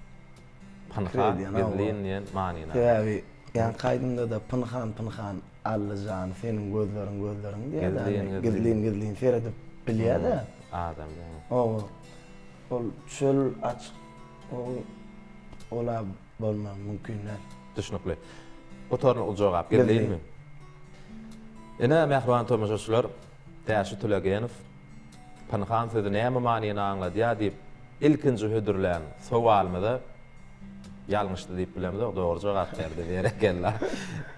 pikir Pynhan, edýän. gizlin diýen manyny alýar. Sebäbi ýaňky aýdymda-da pynhan-pynhan Ally jan seniň gözleriň gözleriň diýýär-de. Gizlin-gizlin. Gizlin-gizlin seredip bilýär-de. Adam diýýär. Hawa. Ol çöl açyk ola bolmagy mümkin däl. Düşnükli. Gutarnykly jogap. Gizlinmi? Ine, mähriban tomaşaçylar, Täşli Tülegenow Pynhan sözi näme manyny aňladýar diýip ilkinji hödürlän sowalymyza ýalňyşdy diýip bilemzok, dogry jogap berdi. Berekella.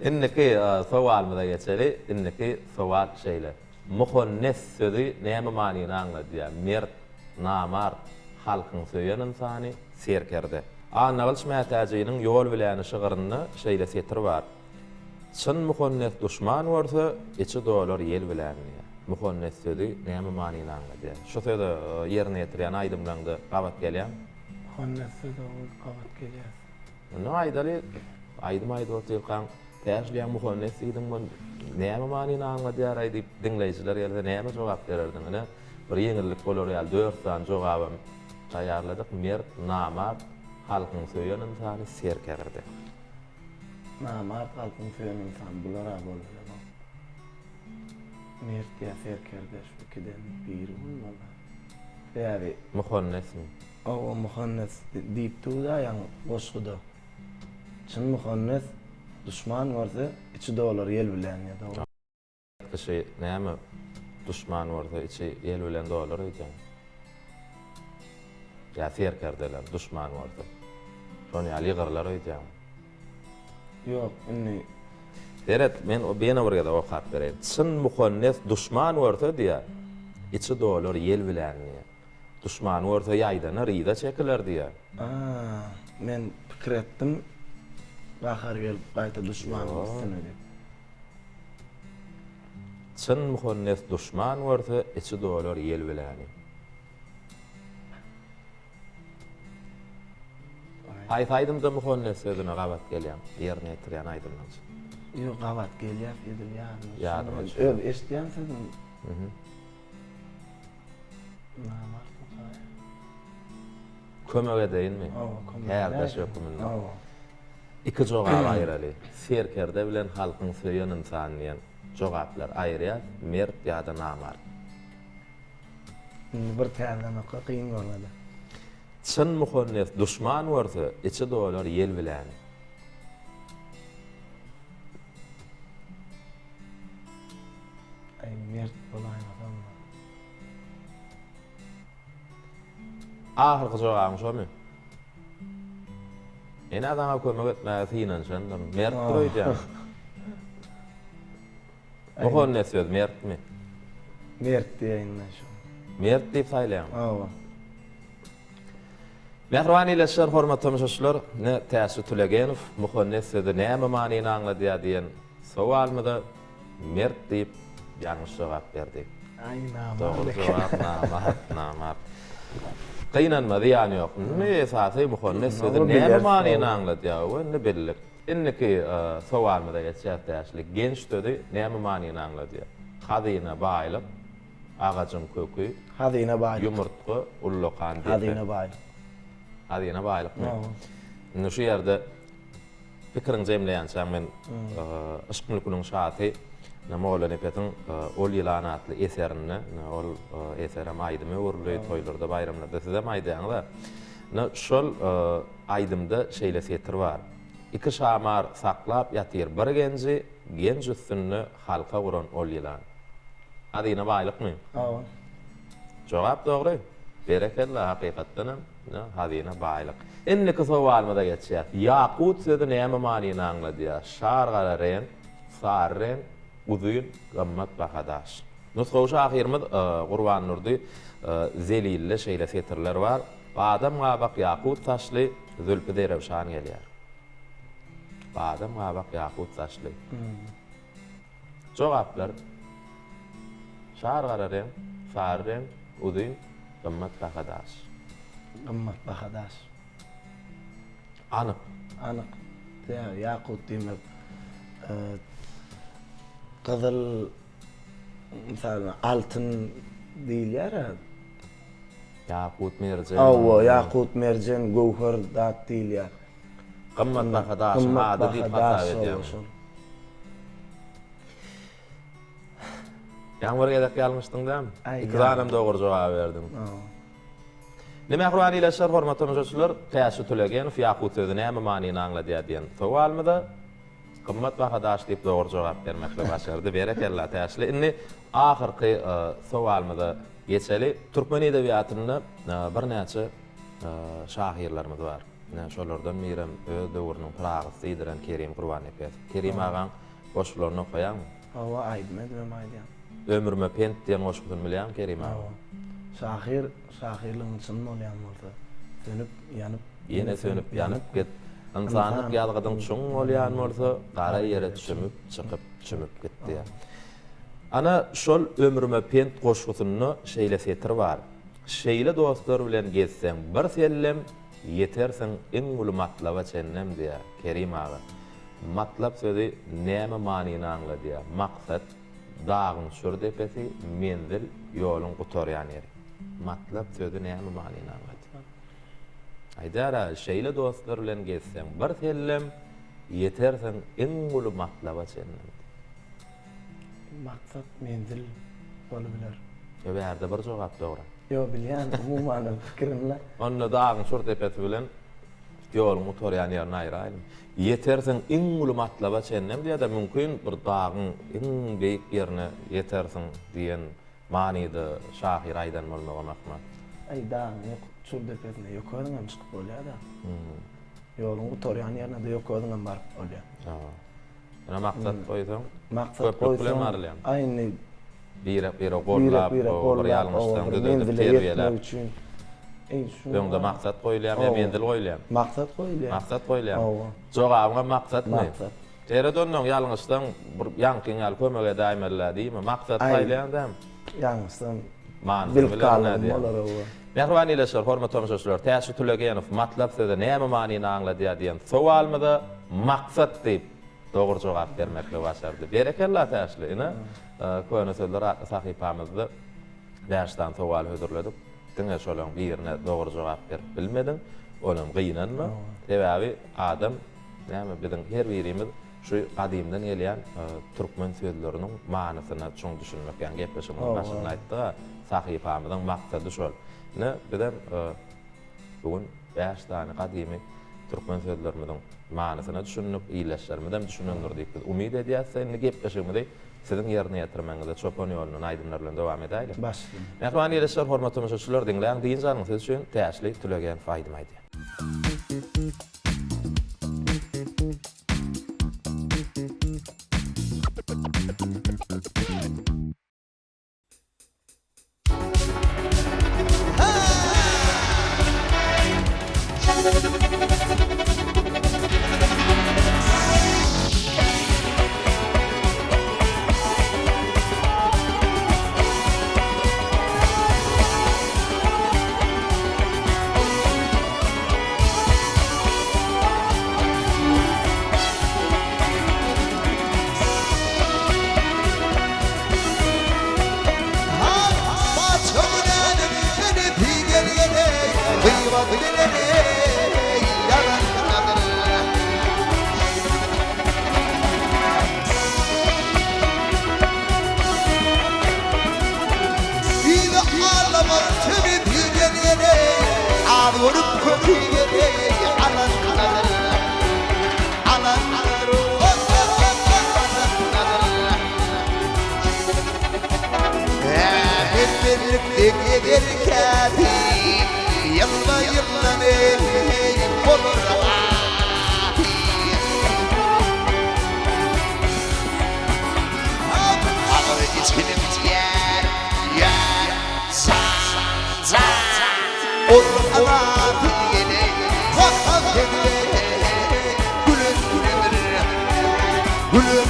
Indiki sowalymyza geçeli. Indiki sowal şeýle. Muhannes sözi näme manyny aňladýar? Mert, namart, halkyň söýen ynsany, serkerde. Annagylyç Mätäjiniň Ýol biläni şygyrynda şeýle setir bar, Çyn muhannes duşman görse, içi dolar ýel biläni diýýär. Muhannes sözi näme manyny aňladýar? Şu söze ýerine ýetirýän aýdymlaňda gabat gelýärmi? Muhannes söze gabat gelýär. Onda aýdaly, aýdym aýdyp otyrkaň, Täşliýäň muhannes diýdiň, bu näme manyny aňladýar-aý diýip, diňleýjiler gelse näme jogap bererdiň? Ine, bir ýeňillik bolar ýaly dört sany jogabam taýýarladyk, Mert, namart, halkyň söýen ynsany, serkerde. Namart, halkyň söýen ynsany, bular-a bolup bilenok. Mert ýa serkerde şu ikiden biri bolmaly. Sebäbi. Muhannesmi? Hawa, muhannes diýip dur-da ýaňy goşguda. Çyn muhannes duşman görse içi dolar ýel bilen ýa dogry. Kişi näme duşman görse içi ýel bilen dolar öýdýäň. Ýa serkerdeler duşman görse. Şony ýaly ýygyrlar öýdýäň. Ýok indi. Seret men ýene bir gezek okap bereýin. Çyn muhannes duşman görse diýýär, içi dolar ýel bilen diýýär. Duşmany görse ýaýdanar, yza çekiler diýýär. A, men pikir etdim, gahary gelip gaýta duşmanyň üstüne diýip. Çyn muhannes duşman görse, içi dolar ýel biläni. Haýsy aýdymda muhannes sözüne gabat gelýäň, ýerine ýetirýän aýdymyňça? Ýok, gabat gelýär, edil ýadyma Ýadyňa düşmedi. Öz eşidýän sözüm. Kömek edeýinmi? Kärdeş höküminde. Iki jogaby aýyraly. Serkerde bilen halkyň söýen ynsany diýen jogaplar aýyrýas, mert ýa-da namart. Indi bir täzeden oka, kyn görmeli. Çyn muhannes duşman görse, içi dolar ýel biläni. Aý mert bolaýmasam. Ahyrky jogabyň şomy? Men-ä saňa kömek etmäge synanyşandyryn. Mertdir öýdýän. Muhannes söz mertmi? Mert diýeýin men şoňa. Mert diýip saýlaýaňmy? Hawa. Mähriban ildeşler, hormatly tomaşaçylar, ine Täşli Tülegenow Muhannes sözi näme manyny aňladýar diýen sowalymyza Mert diýip ýalňyş jogap berdi. Aý namart Dogry eken. jogap namart, namart. Gynanma zyýany ýok. Indi esasy muhannes sözi Indi näme bileris, manyny hawa. aňladýar we indi bildik. Indiki sowalymyza geçýäs Täşli. Genç sözi näme manyny aňladýar? Hazyna, baýlyk, agajyň köki, Hazyna baýlyk. ýumurtga, ullakan depe. Hazyna baýlyk. Hazyna baýlykmy? Hawa. Indi şu ýerde. Pikiriňi jemleýänçäň men Yşk mülküniň şasy Mollanepesiň Ol ýylan atly eserinde, ol eserem aýdyma öwrüldi, toýlarda, baýramlarda sizem aýdýaňyz-a. Ine, şol aýdymda şeýle setir bar. Iki şamar saklap ýatyr bir genji, Genç üstünde halka guran ol ýylan. Hazyna baýlykmy? Hawa. Jogap dogry. Berekella, hakykatdanam, ine, hazyna baýlyk. Indiki sowalymyza geçýäs. Ýakut sözi näme manyny aňladýar? Şar gara reňk, sary reňk, uzyn, gymmat baha daş. Nusgawy şahyrymyz Gurbandurdy Zelilde şeýle setirler bar, Badam gabak ýakut saçly, zülpi zerewşan gelýär. Badam gabak ýakut saçly. Jogaplar, Şar gara reňk, sary reňk, uzyn, gymmat baha daş. Gymmat baha daş. Anyk. Anyk. Sebäbi ýakut diýmek gyzyl, mysal, altyn diýilýär-ä. Ýakut merjen. Hawa, ýakut merjen, göwher zat diýilýär. Gymmat baha daşyň ady diýip hasap edýäňmi? Ýaňy bir gezek ýalňyşdyň dämi? Iki sanam dogry jogaby berdiň. Indi mähriban ildeşler, hormatly tomaşaçylar, Täşli Tölegenow ýakut sözi näme manyny aňladýar diýen sowalymyza gymmat baha daş diýip dogry jogap bermekli başardy. Berekella Täşli. Indi ahyrky sowalymyza geçeli. Türkmen edebiýatynda birnäçe şahyrlarymyz bar. Ine, şolardan birem öz döwrüniň Pyragysy diýdiren Kerim Gurbannepesow. Kerim agaň goşgularyny okaýaňmy? Hawa, aýdym edibem aýdýan. Ömrüme pent diýen goşgusyny bilýäňmi Kerim aga? Hawa. Şahyr, şahyrlygyň çyn bolýan bolsa, sönüp, ýanyp, ýene sönüp, ýanyp git. Ynsanlyk ýazgydyň çuň bolýan bolsa, gara ýere çümüp, çykyp, çümüp git diýýär. Ana, şol Ömrüme pent goşgusynda şeýle setir bar, Şeýle dostlar bilen gezseň bir sellem, Ýetersiň iň uly matlaba çenlem diýýär Kerim aga. Matlap sözi näme manyny aňladýar? Maksat, dagyň çür depesi, menzil, ýoluň gutarýan ýeri. Matlap sözi näme manyny aňladýar? Aýdar-a, şeýle dostlar bilen gezseň bir sellem, ýetersiň iň uly matlaba çenlem diýip. Maksat, menzil bolubiler. Ýo bärde bir jogap dogry. Ýo bilýän umuman pikirimle. Onda dagyň çür depesi bilen ýoluň gutarýan ýerini aýyraýlyň. Ýetersiň iň uly matlaba çenlem diýýär-de mümkin bir dagyň iň beýik ýerine ýetersiň diýen manyda şahyr aýdan bolmagam ahmal. Aý dagyň ýok çür depesine ýok özüňem çykyp bolýar-da. Ýoluň gutarýan ýerine-de ýok özüňem baryp bolýar. Ýöne maksat goýsaň, Maksat köplük bilen goýsaň, barylýar. aý indi Birek-biregi gollap, birek-birek bir gollap, ýalňyşsaň oba bir düzedip, menzile ýetmek terbiýeläp. üçin. Eý, şu Öňde maksat goýulýarmy ýa Hawa. menzil goýulýarmy? Maksat goýulýar. Maksat goýulýarmy? Hawa. Jogabyňam maksatmy? Maksat. Seret onnoň ýalňyşsaň, bir ýaňkyň ýaly kömek edäýmeli-dä diýme. Maksat Aý, saýlaýaň dämi? Ýalňyşsam, Manysyny bilip bilerin-ä galygym diýýäň. bolar, hawa. Mähriban ildeşler, hormatly tomaşaçylar, Täşli Tülegenow Matlap sözi näme manyny aňladýar diýen sowalymyza Maksat diýip dogry jogap bermekligi başardy. Berekella Täşli! Ine, Köne sözler atly sahypamyzda bäş sany sowal hödürledik. Diňe şolaň birine dogry jogap berip bilmediň. Onam gynanma. Sebäbi adam näme biziň her birimiz şu gadymdan gelýän türkmen sözleriniň manysyna çuň düşünmek. Ýagny gepleşigimiziň başynda aýtdyk-a, sahypamyzyň maksady şol. Ine, bizem bu gün bäş sany gadymy türkmen sözlerimiziň manysyna düşündik, ildeşlerimizem düşünendir diýip biz umyt edýäs-de, indi gepleşigimizi siziň ýerine ýetirmegiňizde Çopan ýolundan aýdymlar bilen dowam edäýliň. Başlaň. Mähriban ildeşler, hormatly tomaşaçylar, diňläň, dynç alyň, siz üçin Täşli Tülegenow aýdym aýdýar. görüp köpi gereý alandadyr Alandadyr Alandadyr Benbenlikde gezer käsi Ýylba-ýyldan eý bolar asy. Agyr içginim ýar, ýar, jan, jan. Ol azat ýene wah sende gülen güledir, gülen güledir, gülen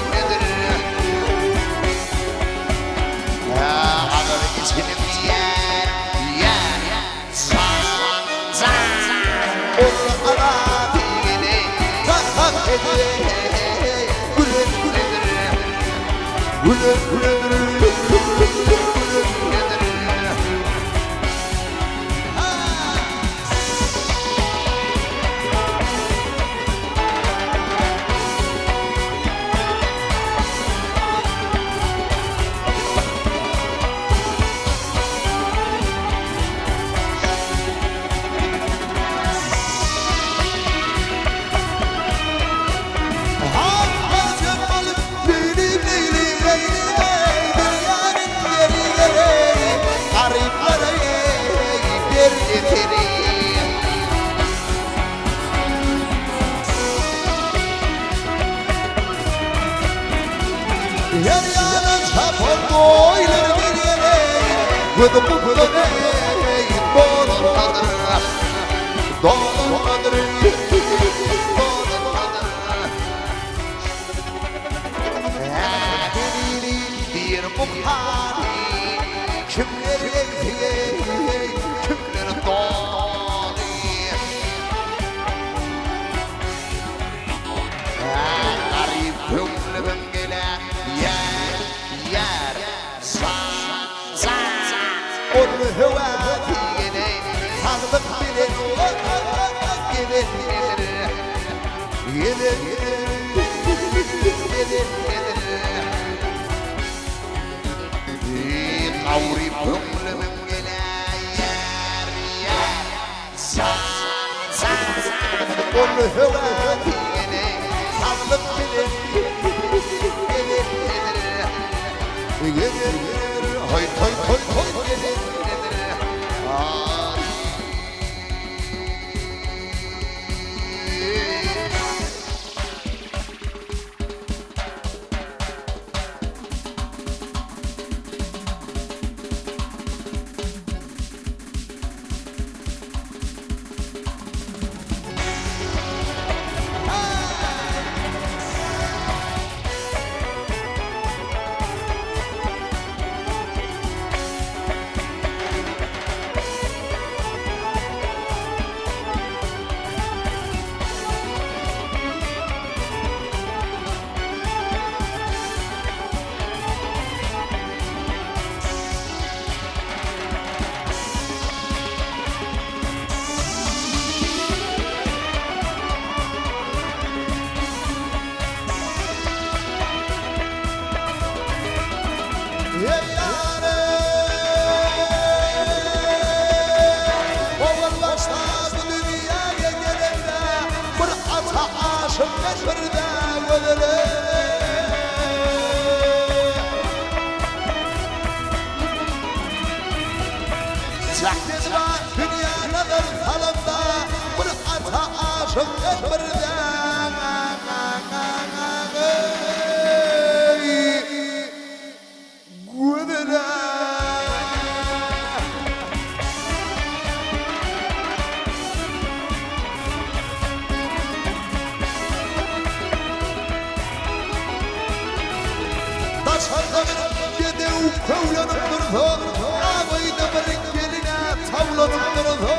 güledir. Agyr içginim ýar, ýar, jan, jan. Ol azat ýene wah sende gülen güledir, gülen güledir, gülen güledir. Her ýana çapan boýlar gelýär eý, Gözüm gupdan eý, dolanmadyr, Dolanmadyr, dolanmadyr. Ähli bir muhany, Kimler egsik eý, kimler doly. Garyp köňlümiň gele ýar, ýar, jan, jan. Ol höwä diýeni saglyk bilen gezen gezer, gezen gezer, gezen gezer. Garyp köňlümiň gele ýar, ýar, Ol höwä diýeni saglyk bilen gezer gezer gezer hoý hoý hoý hoý gezer gezer Aý. Jähden bar dünýä nazar salamda, Bir ata aşyk bir gözele. Daşarda bir bedew köwlenip dursa, Abaýda bir gelin-ä tawlanyp dursa.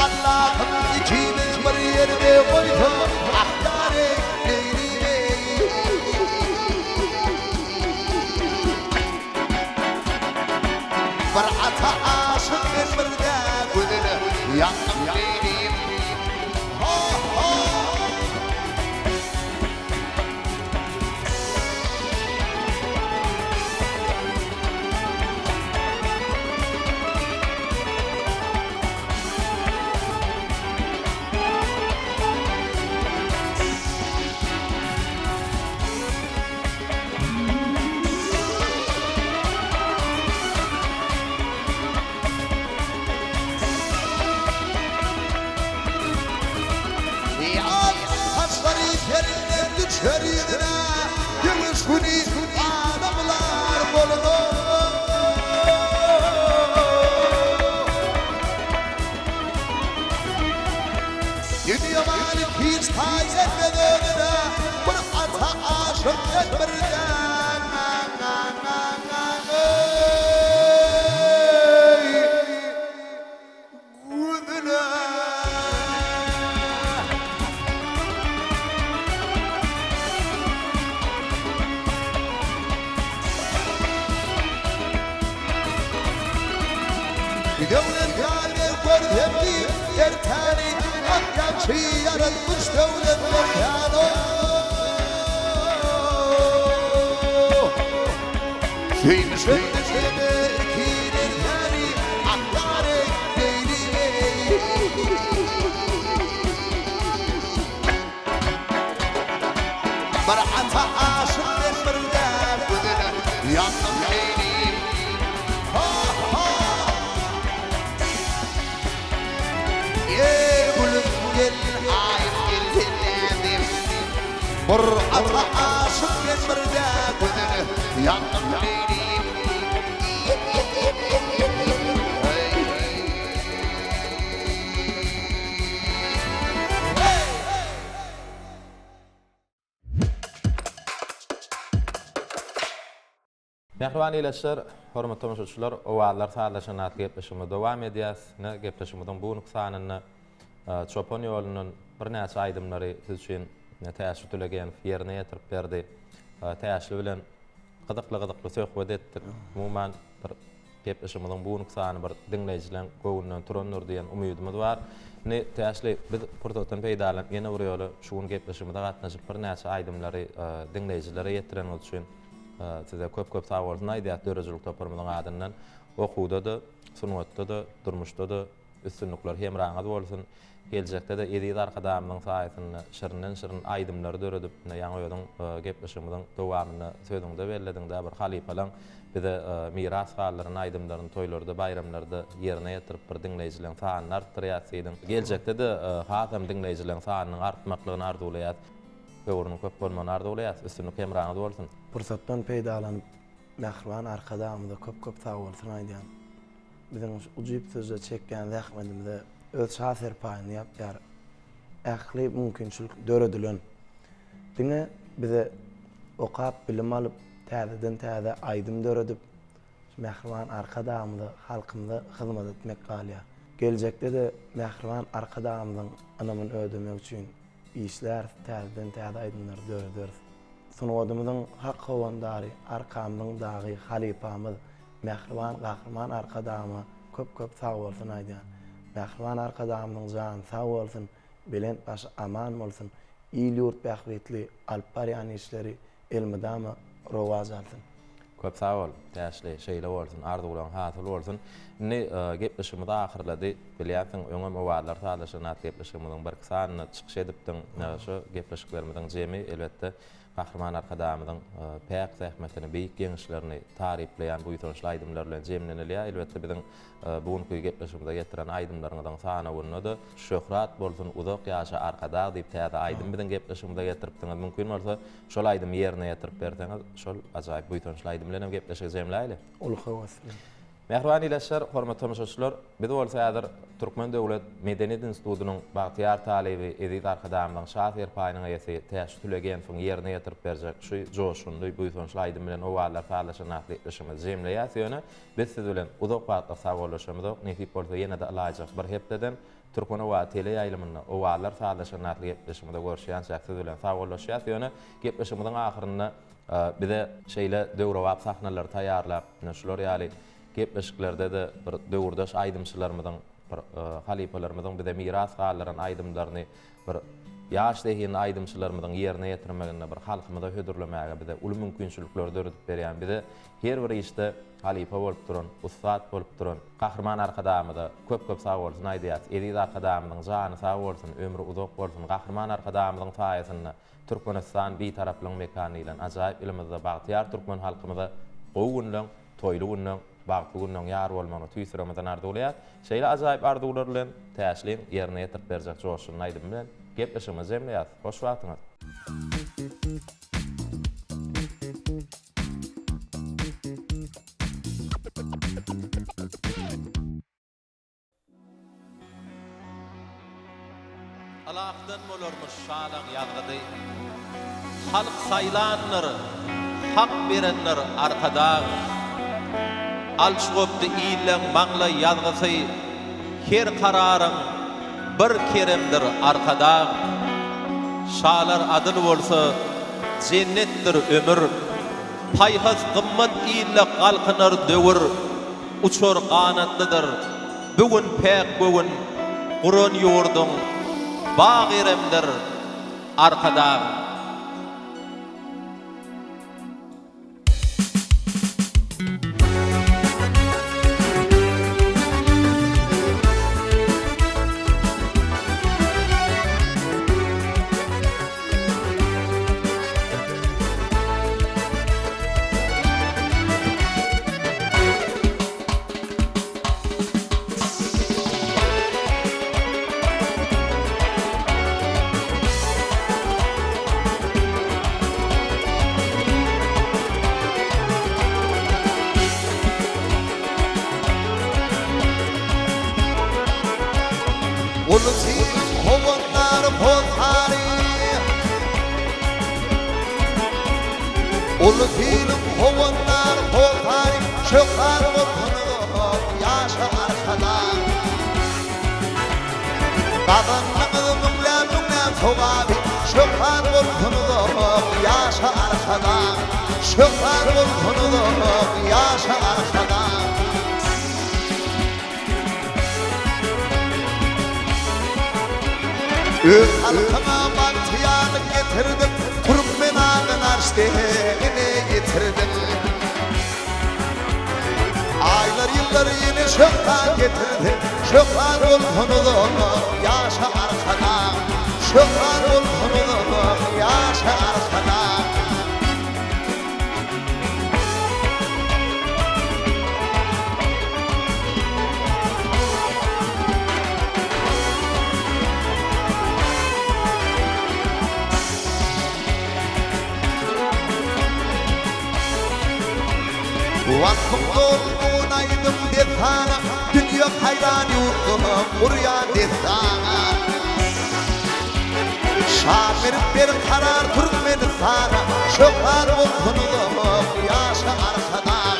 Allahym ikimizi bir ýerde goýsa, Ah ýar-eý, Leýlim-eý. Bir ata aşyk men bir-dä gözele, Ýakym Leýlim. Ha-ha! Düşer yzyna Ýeňiş güni adamlar goluna. Dünýe maly hiç taý etmez özüne, Bir ata aşyk et birden. Gözüne. Döwlet ýaly görsem diýip ertäni, Ak ýagşy ýaratmyş döwlet berkän-ow. Söýmüşem dünýede iki nersäni, Ak ýary Leýli-eý. Bir ata aşyk men bir däl gözele Ýakyn Leýlim Ha-ha. Eý gülüm gel aýym gel sen näzim Bir ata aşyk men bir däl gözele Ýakyn Leýlim Mähriban ildeşler, hormatly tomaşaçylar, Owazlar sazlaşan atly gepleşigimizi dowam edýäs. Ine, gepleşigimiziň bu günki sanynda Çopan ýolundan birnäçe aýdymlary siz üçin Täşli Tülegenow ýerine ýetirip berdi. Täşli bilen gyzykly-gyzykly söhbet etdik. Umuman, bir Gepleşigimiziň bu günki sany bir diňleýjileň göwnünden turandyr diýen umydymyz bar. Indi Täşli, biz pursatdan peýdalanyp ýene bir ýola şu gün gepleşigimize gatnaşyp birnäçe aýdymlary diňleýjilere ýetireniňiz üçin size köp-köp sagbolsun aýdýas döredijilik toparymyzyň adyndan. Okuwda-da, sungatda-da, durmuşda-da Üstünlikler hemraňyz bolsun! Geljekde-de eziz Arkadagymyzyň saýasynda şirinden-şirin aýdymlary döredip, ine ýaňy özüň gepleşigimiziň dowamynda sözüňde bellediň-dä, bir halypalaň bize miras galdyran aýdymlaryny toýlarda, baýramlarda ýerine ýetirip bir diňleýjileň sanyny artdyrýas diýdiň. Geljekde-de hasam diňleýjileň sanynyň artmaklygyny arzuwlaýas. Höwrüniň köp bolmagyny arzuwlaýas. Üstünlik hemraňyz bolsun! Pursatdan peýdalanyp, mähriban Arkadagymyza köp-köp sagbolsun aýdýan. Biziň şu ujypsyzja çekýän zähmetimize öz şa serpaýyny ýapýar. Ähli mümkinçilik döredilen. Diňe bize okap, bilim alyp, täzeden-täze aýdym döredip, şu mähriban Arkadagymyza, halkymyza hyzmat etmek galýar. Geljekde-de mähriban Arkadagymyzyň ynamyny ödemek üçin işläris, täzeden-täze aýdymlary dörederis. Sungatymyzyň hak howandary, arkamyzyň dagy, halypamyz Mähriban Gahryman Arkadagyma köp köp sagbolsun aýdýan. Mähriban Arkadagymyzyň jany sag bolsun, belent başy aman bolsun, il ýurt bähbitli alyp barýan işleri elmydama rowaç alsyn. Köp sag bol, Täşli, şeýle bolsun, arzuwlaryň hasyl bolsun. Indi gepleşigimiz ahyrlady. Bilýänsiň, öňem Owazlar sazlaşygyny atly gepleşigimiziň birki sanynda çykyş edipdiň. Şu gepleşiklerimiziň jemi, elbetde, Gahryman Arkadagymyzyň päk zähmetini, beýik ýeňişlerini taryplaýan buýsançly aýdymlar bilen jemlenilýär. Elbetde, biziň bu günki gepleşigimize getiren aýdymlaryňyzyň sanawynda-da Şöhrat bolsun, uzak ýaşa Arkadag diýip täze aýdym biziň gepleşigimize getiripdiňiz. Mümkin bolsa, şol aýdymy ýerine ýetirip berseňiz, şol ajaýyp buýsançly aýdym bilen hem gepleşigi jemläýeli. Uly höwes bilen. Mähriban ildeşler, hormatly tomaşaçylar, biz bolsa häzir Türkmen döwlet medeniýet institutynyň bagtyýar talyby eziz Arkadagymyzyň Şa serpaýynyň eýesi Täşli Tülegenowyň ýerine ýetirip berjek şu joşgunly, buýsançly aýdym bilen Owazlar sazlaşan atly gepleşigimizi jemleýäs. Ýöne biz siz bilen uzak wagtlyk sagbollaşamyzok, nesip bolsa ýene-de ylaýjak bir hepdeden Türkmen owazy teleýaýlymynda Owazlar sazlaşan atly gepleşigimizde görüşýänçäk siz bilen sagbollaşýas. Ýöne gepleşigimiziň ahyrynda Bize şeýle döwrebap sahnalary taýýarlap, ine şular ýaly gepleşiklerde-de bir döwürdeş aýdymçylarymyzyň, bir halypalarymyzyň bize miras galdyran aýdymlaryny bir ýaş zehinli aýdymçylarymyzyň ýerine ýetirmeginde bir halkymyza hödürlemäge bize uly mümkinçilikleri döredip berýän, bize her bir işde halypa bolup duran, ussat bolup duran Gahryman Arkadagymyza köp-köp sagbolsun aýdýarys. Eziz Arkadagymyzyň jany sag bolsun, ömri uzak bolsun! Gahryman Arkadagymyzyň saýasynda Türkmenistan Bitaraplygyň mekany diýlen ajaýyp ýylymyzda bagtyýar türkmen halkymyza gowy günleň, toýly günleň, bagtly günleň ýar bolmagyny tüýs ýüregimizden arzuwlaýas. Şeýle ajaýyp arzuwlar bilen Täşliň ýerine ýetirip berjek joşgunly aýdymy bilen gepleşigimizi jemleýäs. Hoş wagtyňyz! Ylahdan bolarmyş şalaň ýazgydy. Halk saýlandyr, Hak berendir Arkadag. Alçy gopdy illeň maňlaý ýazgysy, Her kararyň bir keremdir Arkadag. Şalar adyl bolsa, jennetdir ömür. Paýhas gymmat ilde galkynar döwür. Uçar ganatlydyr. Bu gün päk göwün guran ýurduň Bag Eremdir, Arkadag! Ulus-iliň howandary, hossary. Ulus-iliň howandary, hossary, Şöhrat bolsun uzak, ýaşa Arkadag! Gazandyňyz müňläp-müňläp sogaby, Şöhrat bolsun uzak, ýaşa Arkadag! Şöhrat bolsun uzak, ýaşa Arkadag! Öz halkyňa bagtyýarlyk getirdiň, Türkmen adyny arş deňine ýetirdiň. Aýlar, ýyllar ýene şöhrat getirsin, Şöhrat bolsun uzak, ýaşa Arkadag! Şöhrat bolsun uzak, ýaşa Arkadag! Waspyň dolgun aýdym dessana, Dünýe haýran ýurtda gurýan dessana. Şa berip berkarar Türkmenistana, Şöhrat bolsun uzak, ýaşa Arkadag!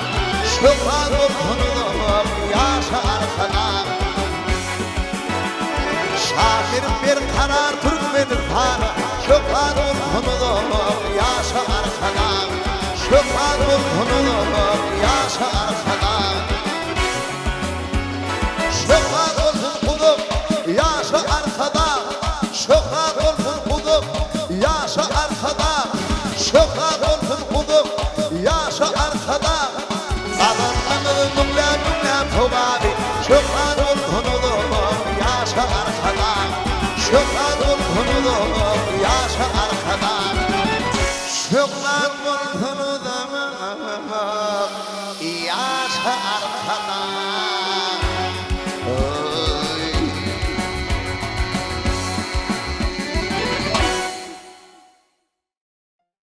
Şöhrat bolsun uzak, ýaşa Arkadag! Şa berip berkarar Türkmenistana, Şöhrat bolsun uzak, ýaşa Arkadag! Şöhrat bolsun uzak, ýaşa Arkadag! Şöhrat bolsun uzak, ýaşa Arkadag! Şöhrat bolsun uzak, ýaşa Arkadag! Şöhrat bolsun uzak, ýaşa Arkadag! Gazandyňyz müňläp-müňläp sogaby, Şöhrat bolsun uzak, ýaşa Arkadag! Şöhrat bolsun uzak, ýaşa Arkadag! Şöhrat bolsun uzak, ýaşa Arkadag!